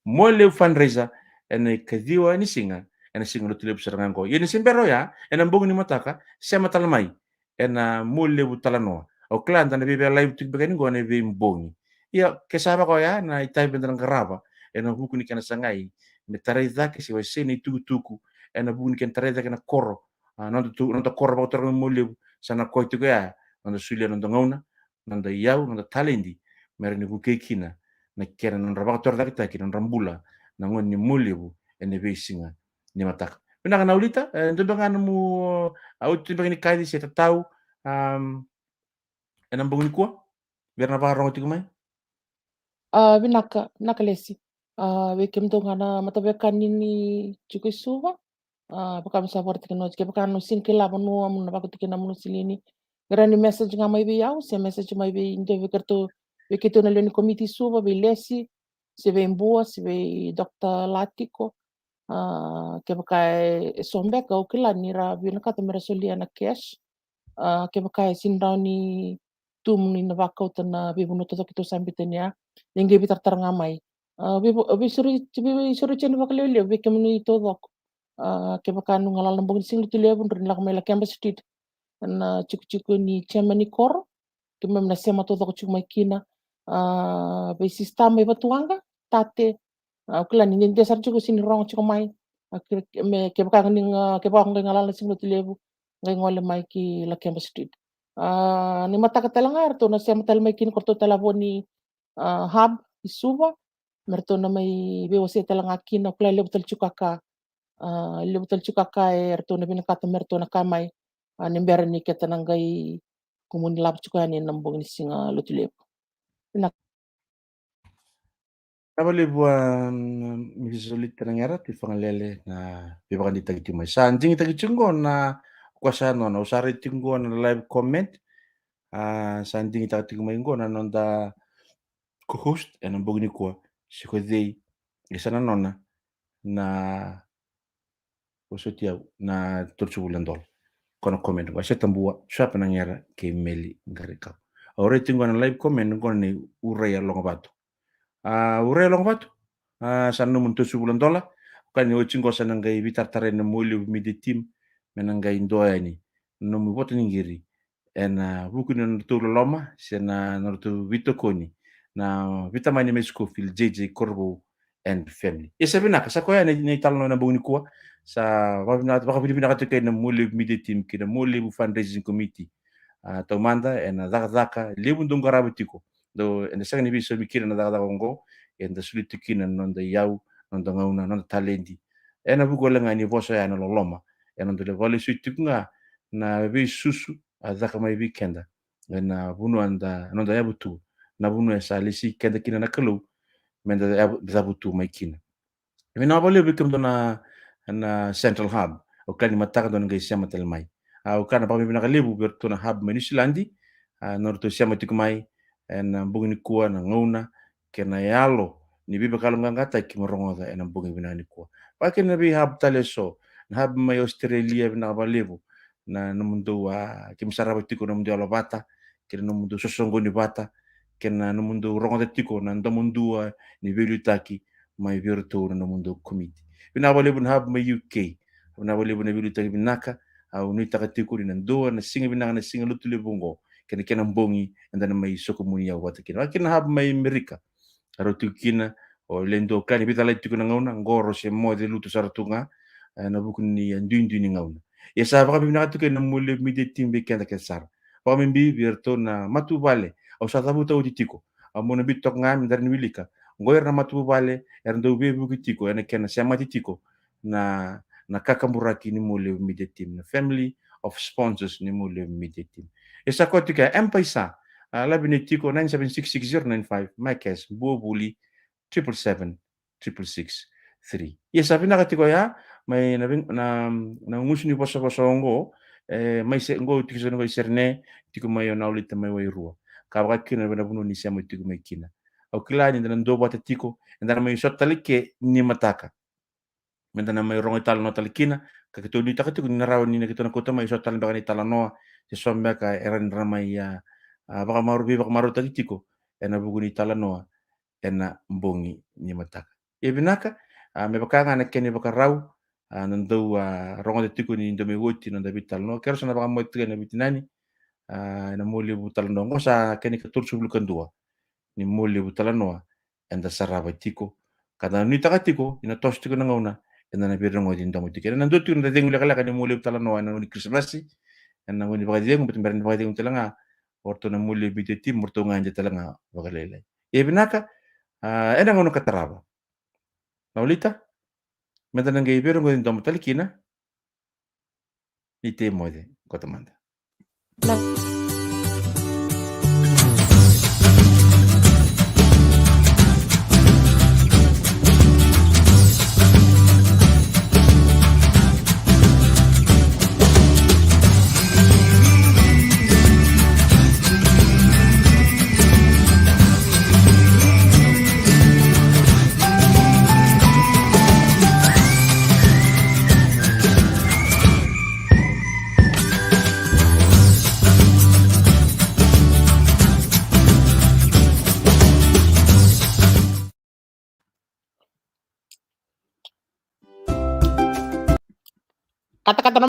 Mualevu Fundraiser, ena ikaciwa ni siga, ena siga Lotulevu sara ga qo. Ia ni se bera oya, ena bogi ni mataka, sema tale mai ena Mualevu Talanoa. Au kila da na veiveilaivi tiko beka ni qo ena veibogi. Ia ke sa vaka oya na itavi eda na qarava ena vuku ni kena sagai me tarai cake se wasei na itukutuku ena vuku ni kena tarai cake na koro, a, noda tu, noda koro vakaturaga mai Mualevu, sa na koya tiko ya noda solia noda gauna, noda iyau, noda taledi, me rawa ni vukei kina na kena nodra vakatorocaketaki na nodra bula na gone ni Mualevu ena veisiga ni mataka. Vinaka na ulita, e, dua beka ga nomu, a, oti beka ni kaci se tatau, um, ena bogi nikua vei ira na vakarogo tiko mai. A, vinaka, vinaka Lesi. A, vei kemudou ga na mataveiwekani ni tiko i Suva, a, vaka me sa vakaraitaki oti, kevaka ni o sega ni kila vanua mo na vakauta kina na nomu silini, qai rawa ni message ga mai vei au se message mai vei dua vei keitou, vei keitou na lewe ni komiti i Suva, vei Lesi, se vei Bua, se vei Doctor Latiko. A, kevaka e so beka au kila ni ra vinakata me ra solia na cash, a, kevaka e sega ni rawa ni tu mo ni na vakauta na veivanua taucoko keitou sa biuta ni ya, ni qai veitaratara ga mai. A, vei, veisureti, veisureti yani vakalevulevu vei kemuni taucoko. A, kevaka ni galala na bogi ni siga Lotulevu, drau ni lako mai Lakeba Street ena tikotiko ni chairman ni koro, keimami na sema taucoko tiko mai kina. A, vei sista mai Vatuwaqa, Tate, a, au kila ni dede sara tiko, sega ni rogo tiko mai. A, ke, me, kevaka ni ga, kevaka qai galala na siga Lotulevu, qai gole mai ki Lakeba Street. A, ni mataka tale ga eratou na sema tale mai kina ko ratou tale a vo ni, a, hub i Suva, me ratou na mai veiwasei tale ga kina, au kila e levu tale tiko a ka, a, levu tale tiko a ka e ratou na vinakata me ratou na kaya mai, a, ni bera ni keitou na qai kumuni lavo tiko yani ena bogi ni siga Lotulevu. Vinaka. Vinaka vakalevu, a, Mrs Solita Nagera Tifagalele, na veivakadeitaki tiko mai. Sa digitaki tiko qo na, o koya sa nona, au sa rai tiko qo na live comment. A, sa digitaki tiko mai qo na noda co-host ena bogi nikua, se ko cei, e sa na nona na vosoti au na tolusagavulu na dola. Ko na comment qo, Seta Bua, Suape Nagera kei Meli Qarikau. Au rai tiko qo na live comment qo nei Urai Yalogovatu. A, Urai Yalogovatu, a, sa nomu na tolusagavulu na dola. Ka ni oti qo sa na qai veitaratara na Mualevu Media Team me na qai dua yani na nomu voto ni qiri ena vuku ni nodratou loloma se na nodratou veitokoni na veitamani mai Schofield, J J Korovou and family. Ia sa vinaka, sa koya na, na italanoa ena bogi nikua. Sa vakavinavinaka, vakavinavinaka tiko kei na Mualevu Media Team kei na Mualevu Fundraising Committee, a, taumada ena cakacaka levu dou qarava tiko. Dou, eda sega ni veisaumi kina na cakacaka oqo, eda soli tiko kina na noda iyau, noda gauna, noda taledi. Ena vuku wale ga ni vosa oya na loloma, ena noda lai vakalesui tiko ga na veisusu a caka mai vei keda ena vanua da, noda yavutu, na vanua e sa lesi keda kina na Kalou, meda yavu-, cavutu mai kina. Vinaka vakalevu vei kemudou na, na Central Hub. Au kila ni mataka dou na qai sema tale mai. A, au kaya na vakavinavinaka levu vei iratou na Hub mai Niusiladi, a, na nodratou sema tiko mai ena bogi nikua, na gauna kei na yalo ni veivakayaloqaqataki mo rogoca ena bogi vinaka nikua. Vaka kina na vei Hub tale eso, na Hub mai Australia, vinaka vakalevu na nomudou, a, keimami sarava tiko na nomudou yalovata kei na nomudou sosoqoni vata kei na nomudou rogoca tiko na domodua ni veiliutaki mai vei iratou na nomudou komiti. Vinaka vakalevu na Hub mai U K. Vinaka vakalevu na veiliutaki vinaka. Au nuitaka tiko ni na dua na siga vinaka, na siga Lotulevu oqo kei na kena bogi eda na mai sokomuni iyau vata kina. Vaka kina na Hub mai Amerika, a rau tiko kina, o le dua ka ni veicalai tiko na gauna oqo, rau se moce lutu sara tu ga, e, ena vuku ni, e, duidui ni gauna. Ia sa vakavinavinaka tiko na Mualevu Media Team vei keda kece sara. Vakabibi vei iratou na matavuvale, au sa cavuta oti tiko. Au mo na biu toka ga me da rawa ni wilika. Oqo ira na matavuvale era dau veivuke tiko ena kena semati tiko na, na kakaburaki ni Mualevu Media Team, na family of sponsors ni Mualevu Media Team. E sa koya tiko ya M-PAiSA, a, live ni tiko nine seven six six zero nine five, MyCash, Bua Vuli, triple seven, triple six, three. Ia sa vinaka tiko ya, mai na vin-, na, na gusu ni vosavosa oqo, e, mai se, oqo tiko sa oqo i Serene, tiko mai o Naulita mai Wairua. Ka vaka kina na vanua ni sema tiko mai kina. Au kila ni da na duavata tiko, eda na mai sota tale ke ni mataka. Meda na mai rogo italanoa tale kina, ka keitou nuitaka tiko ni na rawa ni na keitou na kauta mai, so tale beka ni talanoa, se so beka era na mai, a, a, vakamaro-, veivakamarautaki tiko, ena vuku ni talanoa, ena bogi ni mataka. E vinaka, a, me vaka ga na kena ivakarau, a, na dau, a, rogoca tiko ni dau mai oti na noda veitalanoa, keirau sa na vakamoce tiko ena veitinani, a, ena Mualevu Talanoa, oqo sa kena ikatolusagavulu ka dua, ni Mualevu Talanoa, eda sarava tiko. Ka da nuitaka tiko, ena toso tiko na gauna, eda na veirogoci domo tiko. Ena dua tiko na cegu lekaleka ni Mualevu Talanoa, ena gauna ni Kirisimasi, ena gauna ni vakacegu, baleta me rawa ni vakacegu tale ga, o ratou na Mualevu Media Team, o ratou ga eda tale ga vakalailai. E vinaka, a, ena gauna ka tarava. Naulita, meda na qai veirogoci domo tale kina, ni tei moce, koto mada. Katakata na